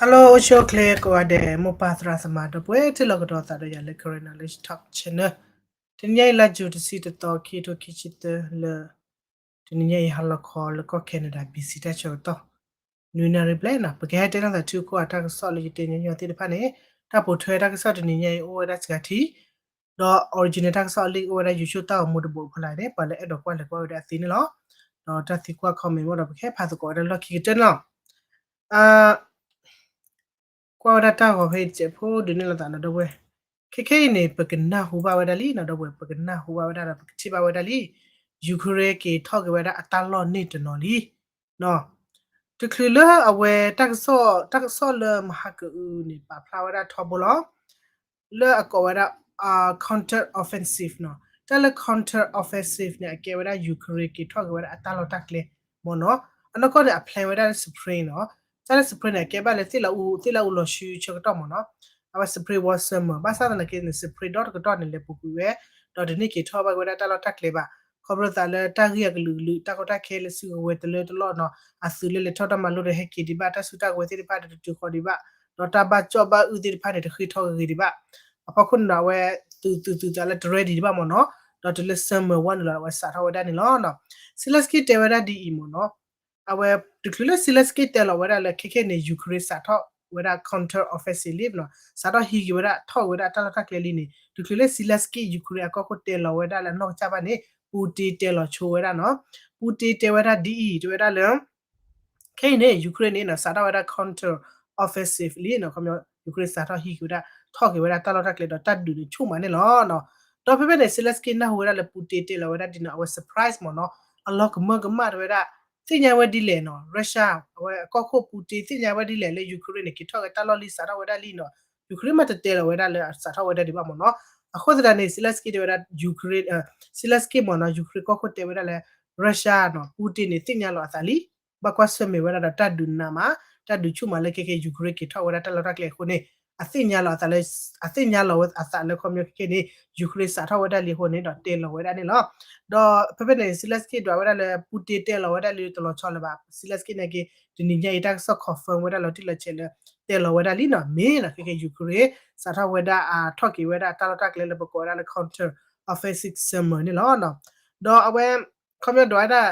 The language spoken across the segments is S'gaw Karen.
Hello အိၣ်ဆူၣ်အိၣ်ချ့ကိးဂၤဒဲး မိၢ်ပၢ်သရၣ်သမါ ဒီပုၢ်ဝဲၢ် ထံၣ်လိာ်ကဒီးသးဒီးယၤလၢ Karen Knowledge Talk Channel. တနံၤညါအံၤ လါယူၤ တဆံတသီ ခံထိခံဆံသၢလၢ တနံၤညါအံၤ ဟါလီၤခီလၢကီၢ် Canada B C တၢ်ဆၢကတီၢ် နွံနၣ်ရံၣ်ဘျဲၣ်နီၤ. ပကဟဲတဲလိာ်သးထံကီၢ်အတၢ်ကစီၣ်လၢယတဲညီညီသ့ၣ်တဖၣ်န့ၣ်, တၢ်ပိာ်ထွဲတၢ်ကစီၣ်တနံၤညါအံၤ အိၣ်ဝဲဒၣ်စှၤထံ ဒီး original တၢ်ကစီၣ်အလံာ်အိၣ်ဝဲဒၣ် YouTube တၢ်ဂီၤမူတဘိးအဖီလာ်န့ၣ် ပှၤလၢအဲၣ်ဒိးကွၢ်လဲၤကွၢ်ဝဲဒၣ်အသ့န့ၣ်လီၤ. ဒီးတၢ်သံကွၢ် comment အိၣ်ဒီး ပကဟဲဖးသကိးဝဲဒၣ်လီၢ်ခံကတၢၢ်န့ၣ်လီၤ. ကွၢ်ဝဲဒၣ်တၢ်ဂီၤဖဲအံၤတစဲးဖိဒုးနဲၣ်လိာ်သးနီၤ ဒီပုၢ်ဝဲၢ်, ခဲခဲအံၤန့ၣ် ပကနၢ်ဟူဘၣ်ဝဲဒၣ်လံနီၤ ဒီပုၢ်ဝဲၢ်, ပကနၢ်ဟူဘၣ်ဝဲဒၣ်ဒီး ပကထံၣ်ဘၣ်ဝဲဒၣ်လံ, Ukraine က့ၤထီၣ်က့ၤဝဲဒၣ်အတၢ်လီၢ်န့ၢ်တနီၤလံ တချုးလၢအဝဲ တၢ်ကစီၣ်လၢမဟါကအုန့ၣ် ပာ်ဖျါဝဲဒၣ်ထီဘိလီၤ. လၢအကိးဝဲဒၣ် counter offensive နီၤ. တၢ်လၢ counter offensive န့ၣ် အကဲဝဲဒၣ် Ukraine က့ၤထီၣ်က့ၤဝဲဒၣ်အတၢ်လီၢ်တၢ်ကျဲမ့ၢ်နီၤ. အနီၢ်ကီၢ်န့ၣ် အ plan ဝဲဒၣ်လၢ spring နီၤ. တၢ်လၢ spring န့ၣ် အကဲဘၣ်လၢသ့ၣ်လၢအူ သ့ၣ်လၢအူလီၤဆူဆၢကတီၢ်မ့ၢ်နီၤ. အဝဲ spring war summer ဘၣ်ဆၣ်သနာ်က့န့ၣ် spring ဒီတကတီၢ်န့ၣ် လဲၤပူၤကွံာ်ဝဲ, ဒီးတန့ၢ်က့ၤထီၣ်ဘၣ်က့ၤဝဲဒၣ်တၢ်လီၢ်တၢ်ကျဲဘၣ်. ခီဖျိသးလၢတၢ်ဂ့ၢ်အကလုာ်ကလုာ် တၢ်ကီတၢ်ခဲလၢစုကဝဲၤတလၢတလီၢ်နီၤ, အသုးလၢလဲၤထီၣ်တၢ်မၤလိတဟဲက့ၤဒံးဘၣ်, တၢ်စုတၢ်ကဝဲၤသ့ၣ်တဖၣ်န့ၣ် တတုၤဃီၤဒံးဘၣ်, ဒီးတၢ်ဘၣ်ကၠီၣ်ဘၣ်အုၣ်သ့ၣ်တဖၣ်န့ၣ် တဃ့ထီၣ်ဂ့ၤဂ့ၤဒံးဘၣ်. အဖီခိၣ်န့ၣ်ဒီး အဝဲသုးသုးသးလၢတ ready ဒံးဘၣ်မ့ၢ်နီၤ, ဒီးတုၤလၢ summer ဝါန့ၣ်လီၤ အဝဲစးထီၣ်ဝဲဒၣ်န့ၣ်လီၤ. Zelensky တဲဝဲဒၣ်ဒ်အံၤမ့ၢ်နီၤ, အဝဲတချုးလၢ Zelensky တဲလီၤဝဲဒၣ်လၢခဲခဲန့ၣ် Ukraine စးထီၣ်ဝဲဒၣ် counter offensive နီၤ, စးထီၣ်ဟံးက့ၤဝဲဒၣ် ထီၣ်က့ၤဝဲဒၣ်တၢ်လီၢ်တၢ်ကျဲလံန့ၣ် တချုးလၢ Zelensky Ukraine အကီၢ်ခိၣ်တဲလီၤဝဲဒၣ်လၢအနီၢ်ကစၢ်ဘၣ်န့ၣ် Putin တဲလီၤဆိဝဲဒၣ်နီၤ. Putin တဲဝဲဒၣ်ဒ်အံၤ တဲဝဲဒၣ်လၢ ခဲအံၤန့ၣ် Ukraine န့ၣ်နီၤ စးထီၣ်ဝဲဒၣ် counter offensive လံနီၤ, ခီပညီ Ukraine စးထီၣ်ဟံးက့ၤဝဲဒၣ် ထီၣ်က့ၤဝဲဒၣ်တၢ်လီၢ်တၢ်ကျဲဒီးတၢ်ဒုးန့ၣ်ဆူၣ်မးန့ၣ်လီၤ. ဒီးဖဲဖဲန့ၣ် Zelensky နၢ်ဟူဝဲဒၣ်လၢ Putin တဲလီၤဝဲဒၣ်ဒ်န့ၣ် အဝဲ surprise မ့ၢ်နီၤ, အလီၤကမၢကမၣ်တဲဝဲဒၣ်, သ့ၣ်ညါဝဲဒ်လဲၣ်နီၤ Russia အဝဲအကီၢ်ခိၣ် Putin သ့ၣ်ညါဝဲဒ်လဲၣ်လၢ Ukraine န့ၣ် က့ၤထီၣ်က့ၤတၢ်လီၢ်လံ စးထီၣ်ဝဲဒၣ်လံနီၤ, Ukraine မ့ၢ်တတဲလီၤဝဲဒၣ်လၢစးထီၣ်ဝဲဒၣ်ဒံးဘၣ်မ့ၢ်နီၤ. အဃိသတးန့ၣ် Zelensky တဲဝဲဒၣ် Ukraine, Zelensky မ့ၢ်နီၤ Ukraine ကီၢ်ခိၣ်တဲဝဲဒၣ်လၢ Russia နီၤ Putin န့ၣ် သ့ၣ်ညါလီၤအသးလံ, ဘၣ်ကွၢ်ဆၢၣ်မဲာ်ဝဲဒၣ်ဒီးတၢ်ဒုးနးမး, တၢ်ဒုးဆူၣ်မးလၢခဲခဲ Ukraine က့ၤထီၣ်ဝဲဒၣ်တၢ်လီၢ်တၢ်ကျဲအဃိန့ၣ် အသ့ၣ်ညါလီၤအသးလၢ အသ့ၣ်ညါလီၤဝဲအသးလၢ ခီပညီခဲခဲန့ၣ် Ukraine စးထီၣ်ဝဲဒၣ်လံအဃိန့ၣ်ဒီးတဲလီၤဝဲဒၣ်န့ၣ်လီၤ. ဒီးဖဲဖဲန့ၣ် Zelensky ဒွးဝဲဒၣ်လၢ Putin တဲလီၤဝဲဒၣ်လံတလီၤဆီလၢၤဘၣ်, Zelensky န့ၣ်က့ တနံၤညါအံၤတၢ်ကစီၣ် confirm ဝဲဒၣ်လီၤတံၢ်လီၤဆဲးလၢ တဲလီၤဝဲဒၣ်လံနီၤ မ့ၢ်နီၤ ခဲခဲ Ukraine စးထီၣ်ဝဲဒၣ်အထီၣ်က့ၤဝဲဒၣ်တၢ်လီၢ်တၢ်ကျဲလၢပကိးဝဲဒၣ်လၢ counter offensive summer န့ၣ်လီၤ. ဒီးအဝဲ ခီပညီဒွးဝဲဒၣ်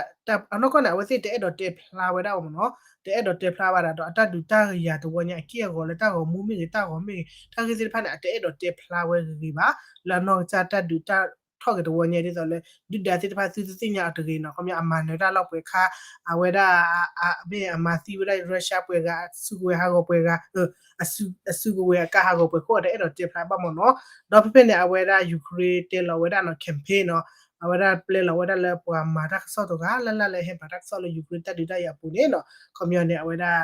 အနီၢ်ကီၢ်န့ၣ် အဝဲသ့ၣ်တအဲၣ်ဒိးတဲဖျါဝဲဒၣ်အီၤမ့ၢ်နီၤ, တအဲၣ်ဒိးတဲဖျါဘၣ်ဒၣ်ဒီးအတၢ်ဒုးတၢ်ယၤတဝီညါအက့ၢ်အဂီၤလၢတၢ်ဂီၤမူမ့ၢ်ဂ့ၤ တၢ်ဂီၤမ့ၢ်ဂ့ၤ တၢ်ဂ့ၢ်သ့ၣ်တဖၣ်န့ၣ် အတအဲၣ်ဒိးတဲဖျါဝဲဂ့ၤဂ့ၤဘၣ်, လၢအနီၢ်ကစၢ်တၢ်ဒုးတၢ်ထီၣ်က့ၤတဝီညါဒ်သိးလၢ ဒုၣ်ဒါသ့ၣ်တဖၣ်သုတသ့ၣ်ညါအီၤတဂ့ၤနီၤ, ခီပညီအမၤနၢၤတၢ်လီၢ်ပှဲၤခါ, အဝဲဒၣ် မ့ၢ်အမၤသံဝဲဒၣ် Russia ပှဲၤဂၤ အစုကဝဲၤဟးဂီၤပှဲၤဂၤ အစုကဝဲၤအကါဟးဂီၤပှဲၤခိၣ် အတအဲၣ်ဒိးတဲဖျါဘၣ်မ့ၢ်နီၤ. ဒီးဖဲဖဲန့ၣ် အဝဲဒၣ် Ukraine တဲလီၤဝဲဒၣ်နီၤ campaign နီၤ, အဝဲဒၣ်ပျဲလီၤဝဲဒၣ်လၢပှၤမၤတၢ်ကစီၣ်တဂၤလၢ်လၢ်လၢဟဲမၤတၢ်ကစီၣ်လၢ Ukraine တၢ်ဒုးတၢ်ယၤအပူၤန့ၣ်နီၤ, ခီပညီန့ၣ် အဝဲဒၣ်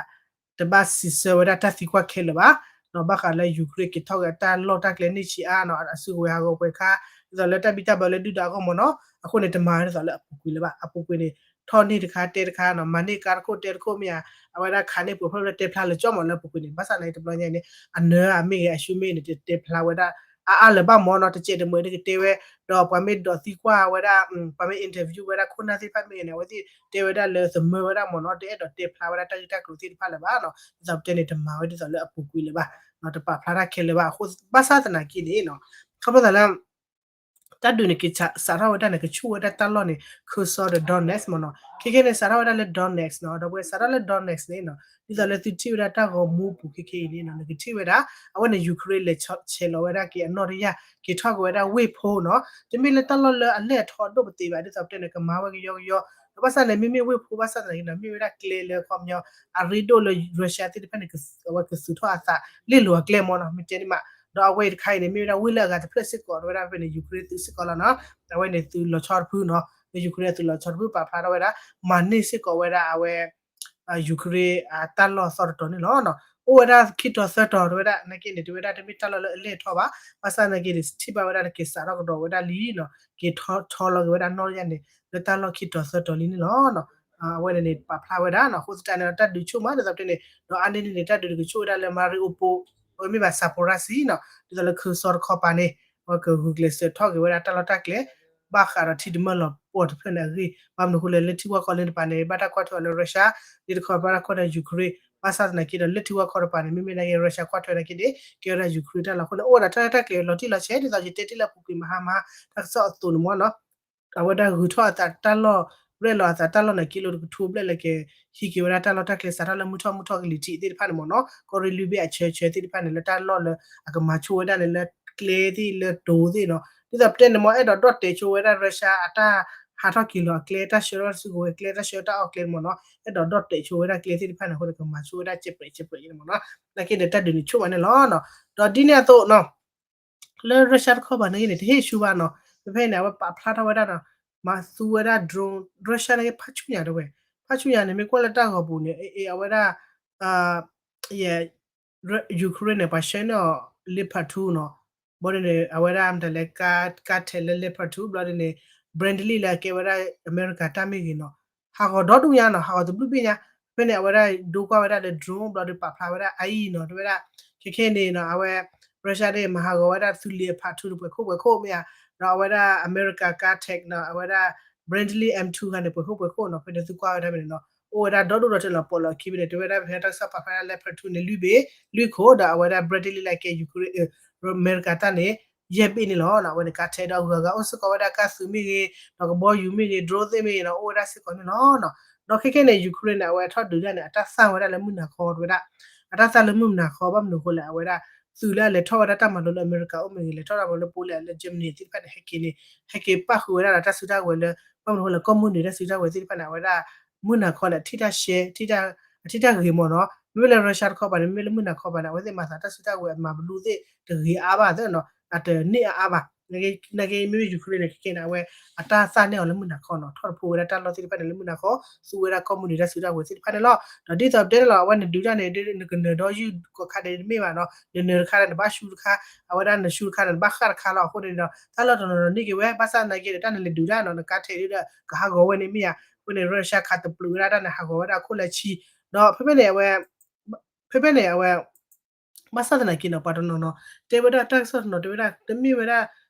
တဘၣ်စံးဆၢဝဲဒၣ်တၢ်သံကွၢ်ခဲလၢာ်ဘၣ်, ဒီးဘၣ်ဃးလၢ Ukraine က့ၤထီၣ်က့ၤအတၢ်လီၢ်တၢ်ကျဲန့ၢ်ဆံးအါနီၤ အစုကဝဲၤဟးဂီၤပှဲၤခါ, ဒ်သိးလၢတၢ်ဘံၣ်တၢ်ဘၢလၢဒုၣ်ဒါအဂီၢ်မ့ၢ်နီၤ, အဃိန့ၣ် တမၤဝဲဒ်သိးလၢအပူၤကွံာ်လၢၤဘၣ်, အပူၤကွံာ်န့ၣ် ထီၣ်န့ၢ်တခါတဲတခါနီၤ, မၤန့ၢ်ကါတခိၣ်တဲတခိၣ်မ့ၢ်ဧါ, အဝဲဒၣ်ခးန့ၢ်ပှဲၤဖျၢၣ်လၢတဲဖျါလၢာ်ကၠီမ့ၢ်လၢအပူၤကွံာ်န့ၣ်, ဘၣ်ဆၣ်သနာ်က့တဘျီညါအံၤန့ၣ် အနၢအမ့ၢ်ဂ့ၤ အရှုံးမ့ၢ်ဂ့ၤန့ၣ် တတဲဖျါဝဲဒၣ် အါအါလၢၤဘၣ်မ့ၢ်နီၤ, တစဲးတမှဲၤတကတဲဝဲ, ဒီးပှၤမ့ၢ်ဒိးသံကွၢ်ဝဲဒၣ် ပှၤမ့ၢ် interview ဝဲဒၣ်ခိၣ်နၢ်သ့ၣ်တဖၣ်မ့ၢ်ဂ့ၤန့ၣ် အဝဲသ့ၣ်တဲဝဲဒၣ်လၢသမၢဝဲဒၣ်မ့ၢ်နီၤ, တအဲၣ်ဒိးတဲဖျါဝဲဒၣ်တၢ်ဂ့ၢ်တၢ်ကျိၤသ့ၣ်တဖၣ်လၢၤဘၣ်နီၤ, ဒ်သိးပတဲန့ၣ် တမၤဝဲဒ်သိးလၢအပူၤကွံာ်လၢၤဘၣ်, တပာ်ဖျါတၢ်ခဲလၢာ်ဘၣ်, အဃိဘၣ်ဆၣ်သနာ်က့န့ၣ်နီၤ, ခီဖျိသးလၢ တၢ်ဒုးန့ၣ်က့ၤစးထီၣ်ဝဲဒၣ်န့ၣ် ကဆူၣ်ဝဲဒၣ်တၢ်လီၢ်န့ၣ် Kherson ဒီး Donetsk မ့ၢ်နီၤ, ခဲခဲန့ၣ် စးထီၣ်ဝဲဒၣ်လၢ Donetsk နီၤ, ဒီးပဝဲစးထီၣ်လၢ Donetsk န့ၣ်နီၤ, ဒ်သိးလၢသုထံၣ်ဝဲဒၣ်တၢ်ဂီၤမူပူၤခဲခဲအံၤန့ၣ်နီၤ, နကထံၣ်ဝဲဒၣ် အဝဲန့ၣ် Ukraine လဲၤဆဲးလီၤဝဲဒၣ်က့ၤအနီၢ်တယၢ် က့ၤထီၣ်က့ၤဝဲဒၣ်ဝ့ၢ်ဖိနီၤ, တမ့ၢ်လၢတၢ်လီၢ်လၢအလဲၢ်အထီအဒိၣ်ပသ့ဘၣ်, ဒ်သိးပတဲန့ၣ် ကမၤဝဲကယီကယီ, ဒီးဘၣ်ဆၣ်န့ၣ် မ့မ့ၢ်ဝ့ၢ်ဖိဘၣ်ဆၣ်သနာ်က့နီၤ, မ့ၢ်ဝဲဒၣ်ကျဲလၢခီပညီ အရ့ဒိၣ်လၢ Russia သ့ၣ်တဖၣ်န့ၣ် အဝဲကသုးထီၣ်အသး လ့ၣ်လိၤအကျဲမ့ၢ်နီၤ, မ့ၢ်တဲန့ၣ်မး, ဒီးအဝဲအံၤတခါအံၤန့ၣ် မ့ၢ်ဝဲဒၣ်ဝ့ၢ်လၢအဂၤတဖျၢၣ်စ့ၢ်ကီး ဝဲဒၣ်ဖဲန့ၣ် Ukraine သုးစ့ၢ်ကီးလီၤနီၤ, အဝဲန့ၣ်သုးလီၤဆီတဖုနီၤ, လၢ Ukraine သုးလီၤဆီတဖု ပာ်ဖျါထီၣ်ဝဲဒၣ် မၤန့ၢ်စ့ၢ်ကီးဝဲဒၣ်အဝဲ Ukraine အတၢ်လီၢ်သီတတီၤန့ၣ်လီၤ. အိၣ်ဝဲဒၣ်ခံတီၤသၢတီၤ တဲဝဲဒၣ်နာ်က့န့ၣ် တဲဝဲဒၣ်တမ့ၢ်တၢ်လီၢ်လၢအလဲၢ်ထီဘၣ်, ဘၣ်ဆၣ်နာ်က့န့ၣ် ထံၣ်ဘၣ်ဝဲဒၣ်တက့ၤစးထီၣ်ကဒီးဝဲဒၣ်လံနီၤ, က့ၤထီၣ်ဆီလီၤက့ၤဝဲဒၣ်နီၢ်တယၢ်န့ၣ် လၢတၢ်လီၢ်ခံတီၤသၢတီၤလံန့ၣ်လီၤ. အဝဲန့ၣ်န့ၣ် ပာ်ဖျါဝဲဒၣ်နီၤ, အဃိသတးန့ၣ်ဒီး တၢ်ဒုးဆူၣ်မး ဒ်သိးပတဲန့ၣ် ဒီးအါန့ၢ်န့ၣ်န့ၣ် တၢ်ဒုးတကဆူၣ်ဝဲဒၣ်လၢ Mariupol အဝဲမ့ၢ်ဘၣ် Zaporizhzhia နီၤ, ဒ်သိးလၢ Kherson တခီပၤန့ၣ် အဝဲကဂုာ်ကျဲးစၢးထီၣ်က့ၤဝဲဒၣ်တၢ်လီၢ်တၢ်ကျဲ ဘၣ်ဃးဒီးထံတမၢလီၤပှီၢ်တဖျၢၣ်န့ၣ်အဂ့ၢ်, ဘၣ်မနုၤအဃိလဲၣ် လၢထံဝၣ်ကီၢ်လၢတပၤန့ၣ် ဘၣ်တၢ်ကွၢ်ထွဲအီၤလၢ Russia, ဒ်တခီဘၣ်တၢ်ကွၢ်ထွဲ Ukraine, ဘၣ်ဆၣ်သနာ်က့ဒီး လၢထံဝါခီတပၤန့ၣ် မ့မ့ၢ်နာ်က့ Russia ကွၢ်ထွဲနာ်က့န့ၣ် ကဲဝဲဒၣ် Ukraine တၢ်လီၢ်အဃိန့ၣ် အိၣ်ဝဲဒၣ်တၢ်ရဲၣ်တၢ်ကျဲၤလီၤတံၢ်လီၤဆဲး ဒ်သိးယတဲတ့ၢ်လၢအပူၤကွံာ်မဟါမဟါ တၢ်ကစီၣ်အသိးန့ၣ်မ့ၢ်နီၤ အဝဲဒၣ်ဂုၤထီၣ်အသးတၢ်လီၢ် ရဲၣ်လီၤအသးတၢ်လီၢ်န့ၣ် ကံလိတကထိဘျဲၣ်လၢကဟံးက့ၤဝဲဒၣ်တၢ်လီၢ်တၢ်ကျဲစးထီၣ်လၢမုၢ်ထီၣ်မုၢ်ထီၣ်ကလံၤထံးသ့ၣ်တဖၣ်န့ၣ်မ့ၢ်နီၤ ကီၢ်ရ့ၣ်လွံၢ်ဘ့ၣ်အဆၢဆၢသ့ၣ်တဖၣ်န့ၣ် လၢတၢ်လီၢ်လၢအကမၤဆိဝဲဒၣ်န့ၣ်လၢကျဲသ့ၣ်လၢတိၤသ့ၣ်နီၤ ဒ်သိးပတဲန့ၣ်မ့ၢ် အဲၣ်ဒိးဒီၣ်တဲာ်ဆိဝဲဒၣ် Russia အတၢ်ဟးထီၣ်က့ၤလီၤအကျဲ တၢ်ဆှၢထီၣ်စုကဝဲၤကျဲ တၢ်ဆှၢတၢ်အီၣ်ကျဲန့ၣ်မ့ၢ်နီၤ အဲၣ်ဒိးဒီၣ်တဲာ်ဆိဝဲဒၣ်ကျဲသ့ၣ်တဖၣ်န့ၣ် အဃိန့ၣ် ကမၤဆိဝဲဒၣ်စဲးပြဲးစဲးပြဲးန့ၣ်မ့ၢ်နီၤ နာ်က့ဒီးတၢ်ဒုးန့ၣ်ဆိၣ်မးန့ၣ်လီၤနီၤ ဒီးဒ်န့ၣ်အသိးနီၤ လၢ Russia တခီပၤန့ၣ်ဂ့ၤန့ၣ် တဟ့ၣ်ဆူဘၣ်နီၤ ဖဲဖဲန့ၣ် အဝဲပာ်ဖျါထီၣ်ဝဲဒၣ်နီၤ မၤသူဝဲဒၣ် drone Russia န့ၣ်ဂ့ၤ ဖးဆူညါတဝဲ ဖးဆူညါန့ၣ် မ့ၢ်ကွၢ်လၢတၢ်ဂီၤပူၤန့ၣ် အဝဲဒၣ် ယ Ukraine န့ၣ် ပှၤဆှၢန့ၢ်အီၤ Leopard two နီၤ ဘၣ်ဒ်န့ၣ် အဝဲဒၣ်မတၤလဲၣ် ကါထဲးလၢ Leopard two ဘျီဒ်န့ၣ် Bradley လၢအကဲဝဲဒၣ်အမဲရကၤတၢ်မ့ၢ်ဂ့ၤနီၤ ဟးဂီၤဒီဒူၣ်ညါနီၤ ဟးဂီၤတဘျုးဘ့ၣ်ညါ ဖဲန့ၣ် အဝဲဒၣ်ဒိကွၢ်ဝဲဒၣ်လၢ drone ဘျီဒီးပာ်ဖျါဝဲဒၣ်အအံၤနီၤ တဲဝဲဒၣ် ခဲခဲန့ၣ်နီၤ အဝဲ Russia န့ၣ် မၤဟးဂီၤဝဲဒၣ်သုး Leopard two တပှဲၤခိၣ်ပှဲၤခိၣ်မ့ၢ်ဧါ ဒီးအဝဲဒၣ်အမဲရကၤကါထဲးနီၤ အဝဲဒၣ် Bradley M two ခါန့ၣ် ပှဲၤခိၣ်ပှဲၤခိၣ်နီၤ ဖဲန့ၣ်သုကွၢ်ဝဲဒၣ်ဖဲန့ၣ်နီၤ အိၣ်ဝဲဒၣ်ဒီဒူၣ်ဒီထၢလီၤ ပိာ်လီၤခံဖဲန့ၣ် တဲဝဲဒၣ်ဖဲတၢ်ကစီၣ်ပာ်ဖျါဒၣ် Leopard two န့ၣ် လွံၢ်ဘ့ၣ် လွံၢ်ခိၣ် ဒီးအဝဲဒၣ် Bradley လၢအကဲ Ukraine အမဲရကၤတၢ်န့ၣ် ယဲၢ်ဘ့ၣ်န့ၣ်လီၤ. အဝဲန့ၣ်ကါထဲးဒီးအဂုၤအဂၤအိၣ်စ့ၢ်ကီးဝဲဒၣ်ကါသုးမ့ၢ်ဂ့ၤ ဒီးကဘီယူၤမ့ၢ်ဂ့ၤ drone သ့ၣ်မ့ၢ်ဂ့ၤနီၤ အိၣ်ဝဲဒၣ်စ့ၢ်ကီးန့ၣ်လီၤ. ဒီးခဲခဲန့ၣ် Ukraine န့ၣ် အဝဲထီၣ်ဒုးဒၣ်န့ၣ် အတၢ်သၣ်ဝဲဒၣ်လၢမုၢ်နၤခီတဲဝဲဒၣ် အတၢ်သၣ်လၢမုၢ်နၤခီ ဘၣ်မနုၤအဃိလဲၣ် အဝဲဒၣ် သုးလၢအလဲၤထီၣ်ဝဲဒၣ်တၢ်မၤလိလၢအမဲရကၤအိၣ်မ့ၢ်ဂ့ၤ လဲၤထီၣ်တၢ်မၤလိလၢ Poland လၢ Germany သ့ၣ်တဖၣ်န့ၣ် ဟဲက့ၤန့ၣ် ဟဲက့ၤပၣ်ဃုာ်ဝဲဒၣ်ဒီးတၢ်စုတၢ်ဝဲၤလၢ ဘၣ်မနုၤအဃိလဲၣ် ကီၢ်မုၢ်နုာ်တၢ်စုတၢ်ဝဲၤသ့ၣ်တဖၣ်န့ၣ် အဝဲဒၣ် မုၢ်နၤခီန့ၣ် အထံၣ်တၢ်ရှဲ အထံၣ်တၢ်ဂ့ၤမ့ၢ်နီၤ မ့မ့ၢ်လၢ Russia တခီပၤန့ၣ် မ့မ့ၢ်လၢမုၢ်နၤခီပၤန့ၣ် အဝဲသ့ၣ်မၤသးတၢ်စုတၢ်ဝဲၤအမၤဘလူးသ့ၣ်တဂ့ၤအါဘၣ်သ့ၣ်နီၤ အတန့ၢ်အါအါဘၣ် နာ်က့မ့မ့ၢ် Ukraine န့ၣ် ခဲခဲန့ၣ် အဝဲ အတၢ်သၣ်န့ၢ်အီၤလၢမုၢ်နၤခီနီၤ ထီၣ်တဖိဝဲဒၣ်တၢ်လီၢ်သ့ၣ်တဖၣ်န့ၣ် လၢမုၢ်နၤခီ သူဝဲဒၣ်ကီၢ်မုၢ်နုာ်တၢ်စုတၢ်ဝဲၤသ့ၣ်တဖၣ်န့ၣ်လီၤ. ဒီးဒ်သိးပတဲန့ၣ်လီၤ အဝဲနဒုးတၢ်န့ၣ် နကနၢၤဒီးယုၢ်ကီၢ်ခါဒဲးတမ့ၢ်ဘၣ်နီၤ နနၢၤတခါဒီးနဘၣ်ဆူတခါ အဝဲဒၣ်နဆူတခါဒီးနဘၣ်ဃၣ်တခါလီၤ. အဃိန့ၣ်ဒီး တၢ်လီၢ်တနီၤနီၤန့ၢ်က့ၤဝဲ ဘၣ်ဆၣ်သနာ်က့ဒီး တၢ်နလဲၤဒုးတၢ်နီၤ နကါထဲးဒုးဒီး ကဟးဂီၤဝဲန့ၣ်မ့ၢ်ဧါ အဃိန့ၣ် Russia ခးတပျုာ်ဝဲဒၣ်တၢ်န့ၣ် ဟးဂီၤဝဲဒၣ်အခိၣ်လၢဆံ ဒီးဖဲဖဲန့ၣ် အဝဲ ဖဲဖဲန့ၣ် အဝဲ ဘၣ်ဆၣ်သနာ်က့နီၤ ပှၤတနီၤနီၤ တဲဝဲဒၣ်တၢ်ကစီၣ်တနီၤ တဲဝဲဒၣ် တမ့ၢ်ဝဲဒၣ်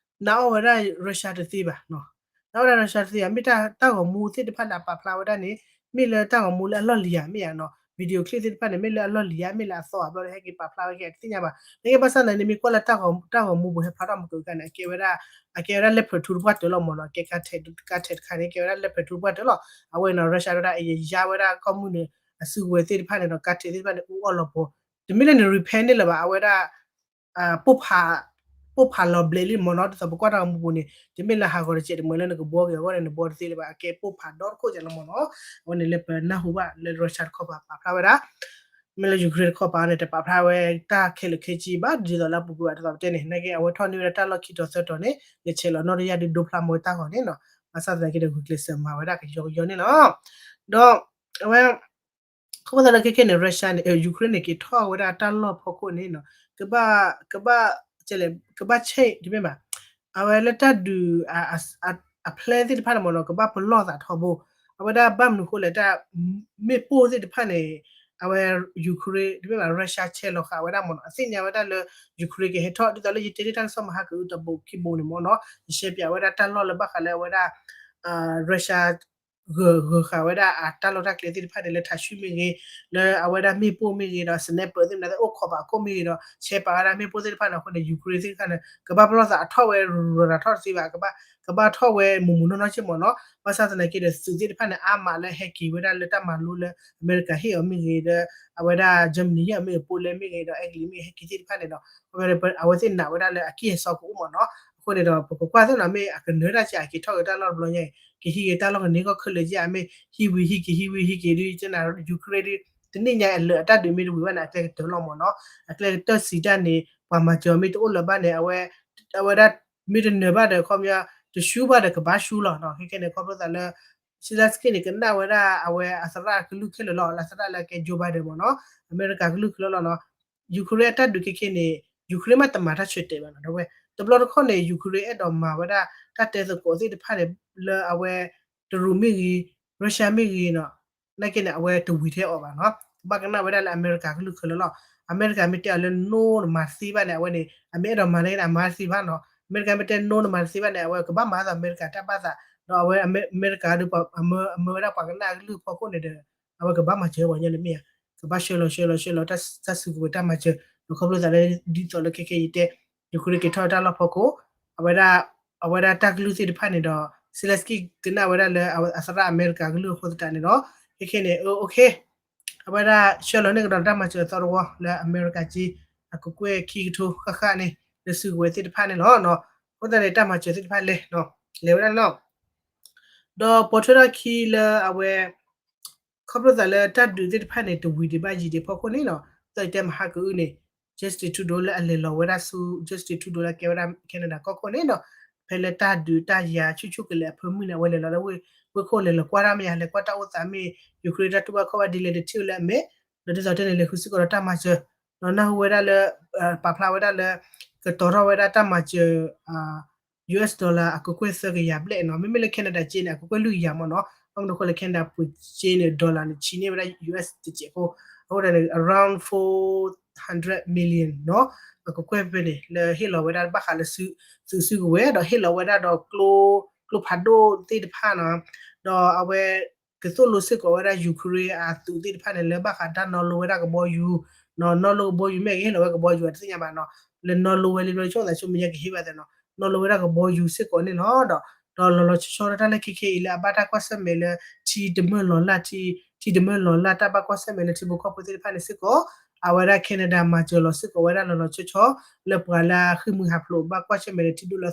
နာ်အီၣ်ဝဲဒၣ် Russia တသ့ဘၣ်နီၤ နာ်အီၣ်ဝဲဒၣ် Russia တသ့ဘၣ် မ့ၢ်တၢ်ဂီၤမူသ့ၣ်တဖၣ်လၢအပာ်ဖျါဝဲဒၣ်န့ၣ် မ့ၢ်လၢတၢ်ဂီၤမူလၢအလီၢ်လံၤဧါ မ့ၢ်ဧါနီၤ video clip သ့ၣ်တဖၣ်န့ၣ် မ့ၢ်လၢအလီၢ်လံၤဧါ မ့ၢ်လၢအသီဧါ ဘျီဒီး ဟဲက့ၤပာ်ဖျါဝဲက့ၤ အတသ့ၣ်ညါဘၣ် နက့ဘၣ်ဆၣ်သနာ်က့န့ၣ် မ့ၢ်ကွၢ်လၢတၢ်ဂီၤမူပူၤ ဟဲဖျါထီၣ်မူကဂၤန့ၣ် အကဲဝဲဒၣ် အကဲဝဲဒၣ် Leopard two တပှၢ်တၢၢ်လီၤမ့ၢ်နီၤ အကဲ ကါထဲးတခါန့ၣ် ကဲဝဲဒၣ် Leopard two တပှၢ်တၢၢ်လီၤ အဝဲနီၤ Russia တဲဝဲဒၣ် ယယါဝဲဒၣ်ကီၢ်မုၢ်နုာ် အစုကဝဲၤသ့ၣ်တဖၣ်န့ၣ်ဒီး ကါထဲးသ့ၣ်တဖၣ်န့ၣ် အူအီၣ်လီၤပှီၤ တမ့ၢ်လၢန repair န့ၣ်လၢၤဘၣ် အဝဲဒၣ် ပိၢ်ဖး ပိၢ်ဖးလီၤဘျဲးလံမ့ၢ်နီၤ ဒ်သိးပကွၢ်တၢ်ဂီၤမူပူၤန့ၣ် တမ့ၢ်လၢဟးဂီၤတစဲးတမှဲၤလၢနကဘှီက့ၤအဂီၢ်န့ၣ် နဘှီတသ့လၢၤဘၣ် အကဲပိၢ်ဖးဒီတခိၣ်ကဲလီၤမ့ၢ်နီၤ အဝဲန့ၣ်လၢပနၢ်ဟူဘၣ်လၢ Russia တခီပၤပာ်ဖျါဝဲဒၣ် မ့ၢ်လၢ Ukraine တခီပၤန့ၣ် တပာ်ဖျါဝဲတၢ်ခဲလၢာ်ခဲဆ့ဘၣ် ဒ်သိးလၢအပူၤကွံာ်ဘၣ် ဒ်သိးပတဲန့ၣ် နာ်က့အဝဲထီၣ်န့ၢ်ဝဲဒၣ်တၢ်လီၢ်ခံတီၤသၢတီၤန့ၣ် လဲၤဆဲးလီၤနီၣ်တယၢ်ဒုးဒိဖျါမ့ၢ်ဝဲတၢ်ဂီၤန့ၣ်နီၤ ဘၣ်ဆၣ်သနာ်က့ဒီး ဂုာ်ကျဲးစၢးမၤဝဲဒၣ်ကယီကယီန့ၣ်လီၤ ဒီး အဝဲ ခီဖျိလၢခဲခဲန့ၣ် Russia န့ၣ် Ukraine န့ၣ် က့ၤထီၣ်ဝဲဒၣ်တၢ်လီၢ်ဖီခိၣ်န့ၣ်နီၤ ကဘၣ် ကဘၣ် ကဘၣ်ဆဲးတမ့ၢ်ဘၣ် အဝဲလၢတၢ်ဒုး အ plan သ့ၣ်တဖၣ်န့ၣ်မ့ၢ်နီၤ ကဘၣ်ပလီၢ်သးထီဘိ အဝဲဒၣ်ဘၣ်မနုၤအဃိလဲၣ် တၢ်မ့ၣ်ပိၢ်သ့ၣ်တဖၣ်န့ၣ် အဝဲ Ukraine တမ့ၢ်ဘၣ် Russia ဆဲးလီၤဃာ်ဝဲဒၣ်မ့ၢ်နီၤ အသ့ၣ်ညါဝဲဒၣ်လၢ Ukraine ကဟဲထီၣ် ဒ်သိးလၢယတဲတ့ၢ်တၢ်ကစီၣ်မဟါကအုတဘိခံဘိန့ၣ်မ့ၢ်နီၤ ယရှဲပၠးဝဲဒၣ်တၢ်လီၢ်လၢဘၣ်ဃးလၢအဝဲဒၣ် Russia ဂၢၤ ဂၢၤဃာ်ဝဲဒၣ်အတၢ်လီၢ်တၢ်ကျဲသ့ၣ်တဖၣ်န့ၣ် လၢထးဆူၣ်မ့ၢ်ဂ့ၤ လၢအဝဲဒၣ်မ့ၣ်ပိၢ်မ့ၢ်ဂ့ၤဒီး sniper သ့ၣ်မနုၤသ့ၣ် အိၣ်ခိးပာ်အခိၣ်မ့ၢ်ဂ့ၤဒီး ဆဲးပာ်ဝဲဒၣ်မ့ၣ်ပိၢ်သ့ၣ်တဖၣ်န့ၣ် အဃိန့ၣ် Ukraine သ့ၣ်တဖၣ်န့ၣ် ကဘၣ်ပလီၢ်သးအထီၣ်ဝဲ ရၤရၤထီၣ်တသ့ဘၣ် ကဘၣ်ထီၣ်ဝဲမုၢ်မုၢ်နီၢ်နီၢ်က့မ့ၢ်နီၤ ဘၣ်ဆၣ်သနာ်က့ဒီး သုးသ့ၣ်တဖၣ်န့ၣ် အါမးလၢဟဲက့ၤဝဲဒၣ်လၢတၢ်မၤလိလၢ အမဲရကၤဟ့ၣ်အီၤမ့ၢ်ဂ့ၤဒီး အဝဲဒၣ် Germany ဟ့ၣ်အီၤမ့ၢ်ဂ့ၤ Poland မ့ၢ်ဂ့ၤဒီး Italy မ့ၢ်ဂ့ၤ ဟဲက့ၤသ့ၣ်တဖၣ်န့ၣ်ဒီး အဝဲသ့ၣ်နာ်ဝဲဒၣ်လၢအကံၢ်အစီကအိၣ်မ့ၢ်နီၤ အဃိန့ၣ်ဒီး ပကကွၢ်သ့ၣ်နီၤ မ့ၢ်အကနၢၤတၢ်ကဲ အက့ၤထီၣ်က့ၤတၢ်လီၢ်တဘျီညါအံၤ ကဟံးက့ၤတၢ်လီၢ်ကန့ၢ်ကီၢ်ခဲလၢာ်က့ အမ့ၢ်ဟံးဝံၤဟံးက့ၤ ဟံးဝံၤဟံးက့ၤဒ် Ukraine ဒ် တနံၣ်ညါအလၢာ်အတၢ်ဒုးမ့ၢ်တဝံၤဘၣ်န့ၣ် အကျဲကတၢၢ်လီၤမ့ၢ်နီၤ အကျဲကတၢၢ်စံးတၢ်န့ၣ် ပှၤမၤစၢၤအီၤမ့ၢ်တအိၣ်လၢၤဘၣ်န့ၣ် အဝဲ အဝဲဒၣ်မ့ၢ်တနၢၤဘၣ်ဒီး ခီပညီ တဆူဘၣ်ဒီးကဘၣ်ဆူလီၤနီၤ ခဲခဲန့ၣ် ခီဖျိသးလၢ Zelenskyy န့ၣ် ကနၣ်ဝဲဒၣ်အဝဲအသရၣ်ကလုၢ်ခဲလၢာ်လီၤ လၢအသရၣ်လၢအကဲ Joe Biden မ့ၢ်နီၤ အမဲရကၤကလုၢ်ခဲလၢာ်လီၤနီၤ Ukraine အတၢ်ဒုးခဲခဲန့ၣ် Ukraine မ့ၢ်တမၤတၢ်ဆၢတဲာ်ဘၣ်နီၤ တဝဲ တဘျီတခီၣ်န့ၣ် Ukraine အဲၣ်ဒိးမၤဝဲဒၣ်တၢ်တဲသကိးသ့ၣ်တဖၣ်န့ၣ် လၢအဝဲ တရူးမ့ၢ်ဂ့ၤ Russia မ့ၢ်ဂ့ၤနီၤ နာ်က့န့ၣ် အဝဲတဝံၤထဲအီၤဘၣ်နီၤ ကဘၣ်ကနၣ်ဝဲဒၣ်လၢအမဲရကၤကလုၢ်ခဲလၢာ်လီၤ အမဲရကၤမ့ၢ်တဲအီၤလၢ no နမၤတသ့ဘၣ်န့ၣ် အဝဲန့ၣ် အမ့ၢ်အဲၣ်ဒိးမၤန့ၣ် အမၤတသ့ဘၣ်နီၤ အမဲရကၤမ့ၢ်တဲ no နမၤတသ့ဘၣ်န့ၣ် အဝဲကဘၣ်မၤသးအမဲရကၤတၢ်ဘၣ်သး ဒီးအဝဲအမဲရကၤဒီး အမၢဝဲဒၣ်ပှၤကနၣ်ကလုၢ်ဖီခိၣ်န့ၣ်ဒီး အဝဲကဘၣ်မၤစၢၤပှၤညီန့ၣ်မ့ၢ်ဧါ ကဘၣ်ဆှၢလီၤဆှၢလီၤဆှၢလီၤတၢ်စုကဝဲၤတၢ်မၤစၢၤ ဒီးခီဖျိသးလၢဒ်သိးလၢခဲခဲအံၤတဲ Ukraine က့ၤထီၣ်တၢ်လီၢ်ဖီခိၣ် အဝဲဒၣ် အဝဲဒၣ်တၢ်ကလုၢ်သ့ၣ်တဖၣ်န့ၣ်ဒီး Zelensky ကနၣ်ဝဲဒၣ်လၢအသရၣ်အမဲရကၤကလုၢ်အဃိသတးန့ၣ်ဒီး ခဲခဲန့ၣ် OK အဝဲဒၣ်ဆှၢလီၤန့ၢ်ကဒီးတၢ်မၤစၢၤအသီတဝီလၢအမဲရကၤက့ အကကွဲၢ်ခံကထိဃၣ်ဃၣ်န့ၣ် လၢစုကဝဲၤသ့ၣ်တဖၣ်န့ၣ်လီၤ. အဃိသတးန့ၣ် တၢ်မၤစၢၤသ့ၣ်တဖၣ်လဲၤ လဲၤဝဲဒၣ်န့ၣ်လီၤ. ဒီးပိာ်ထွဲထီၣ်ခံလၢအဝဲ ခီဖျိသးလၢတၢ်ဒုးသ့ၣ်တဖၣ်န့ၣ် တဝံၤဒံးဘၣ်ယံၤဒံးဖီခိၣ်န့ၣ်လီၤ. ဒ်သိးယတဲမဟါကအုၣ်န့ၣ် Justin Trudeau လၢအလဲၤလီၤဝဲဒၣ်ဆူ Justin Trudeau လၢကဲဝဲဒၣ် Canada ကီၢ်ခိၣ်န့ၣ်ဒီး ဖဲလၢတၢ်ဒုးတၢ်ယၤဆူၣ်ဆူၣ်ကလဲာ်အဖၢမုၢ်န့ၣ် အဝဲလဲၤလီၤလၢဝ့ၢ်ခိၣ် လဲၤလီၤကွၢ်တၢ်မ့ၢ်ဧါ လဲၤကွၢ်တၢ်အိၣ်သးမ့ၢ် Ukraine တၢ်တူၢ်ဘၣ်ခီၣ်ဘၣ်ဒ်လဲၣ်တထံၣ်ဝဲလၢအမဲာ် ဒီးဒ်သိးတဲန့ၣ် လဲၤဃုစ့ၢ်ကီးဒီးတၢ်မၤစၢၤ ဒီးနၢ်ဟူဝဲဒၣ်လၢ ပာ်ဖျါဝဲဒၣ်လၢ ကတီၤထီၣ်ဝဲဒၣ်တၢ်မၤစၢၤ US dollar အကကွဲၢ်သၢကယၤဘျဲၣ်နီၤ. မ့မ့ၢ်လၢ Canada က့န့ၣ် အကကွဲၢ်လွံၢ်ကယၤမ့ၢ်နီၤ. ဘၣ်မနုၤအဃိလဲၣ် Canada ပှ့ၤက့န့ၣ် dollar န့ၣ် ဆံးန့ၢ်ဝဲဒၣ် US တစဲးဖိ အဃိန့ၣ် around four hundred million နီၤ. အကကွဲၢ်ဖဲန့ၣ် လၢဟ့ၣ်လီၤဝဲဒၣ်ဘၣ်ဃးလၢ သုးစုကဝဲၤ ဒီးဟ့ၣ်လီၤဝဲဒၣ်ဒီး ကျိဖးဒိၣ်သ့ၣ်တဖၣ်နီၤ. ဒီးအဝဲ ကသိၣ်လိစ့ၢ်ကီးဝဲဒၣ် Ukraine အသုးသ့ၣ်တဖၣ်န့ၣ် လၢဘၣ်ဃးတၢ်နီၣ်လိဝဲဒၣ်ကဘီယူၤ နီၣ်လိကဘီယူၤမ့ၢ်ဂ့ၤ ဟ့ၣ်လီၤဝဲကဘီယူၤအတသ့ၣ်ညါဘၣ်နီၤ. လၢနီၣ်လိဝဲလံဘျီ ဆိကမိၣ်သးဆိကမိၣ်ညါကဟ့ၣ်ဘၣ်သးနီၤ. နီၣ်လိဝဲဒၣ်ကဘီယူၤစ့ၢ်ကီးန့ၣ်လီၤ. ဒီး ဒီးလီၤလီၤဆီဆီတၢ်လၢခဲခဲအံၤလၢအဘၣ်တၢ်ကွၢ်ဆၢၣ်မဲာ်လၢ ထံတမၢၢ်လီၤလၢ် ထံတမၢၢ်လီၤလၢ်တၢ်ဘၣ်ကွၢ်ဆၢၣ်မဲာ်လၢထံဖိကီၢ်ဖိသ့ၣ်တဖၣ်န့ၣ်စ့ၢ်ကီး အဝဲဒၣ် Canada မၤစၢၤလီၤစ့ၢ်ကီးဝဲဒၣ်လီၤလီၤဆီဆီ လၢပှၤလၢအဃ့ၢ်မှံဟးဖျိးဘၣ်ကွၢ်ဆၢၣ်မဲာ်လၢထံဒိၣ်လၢ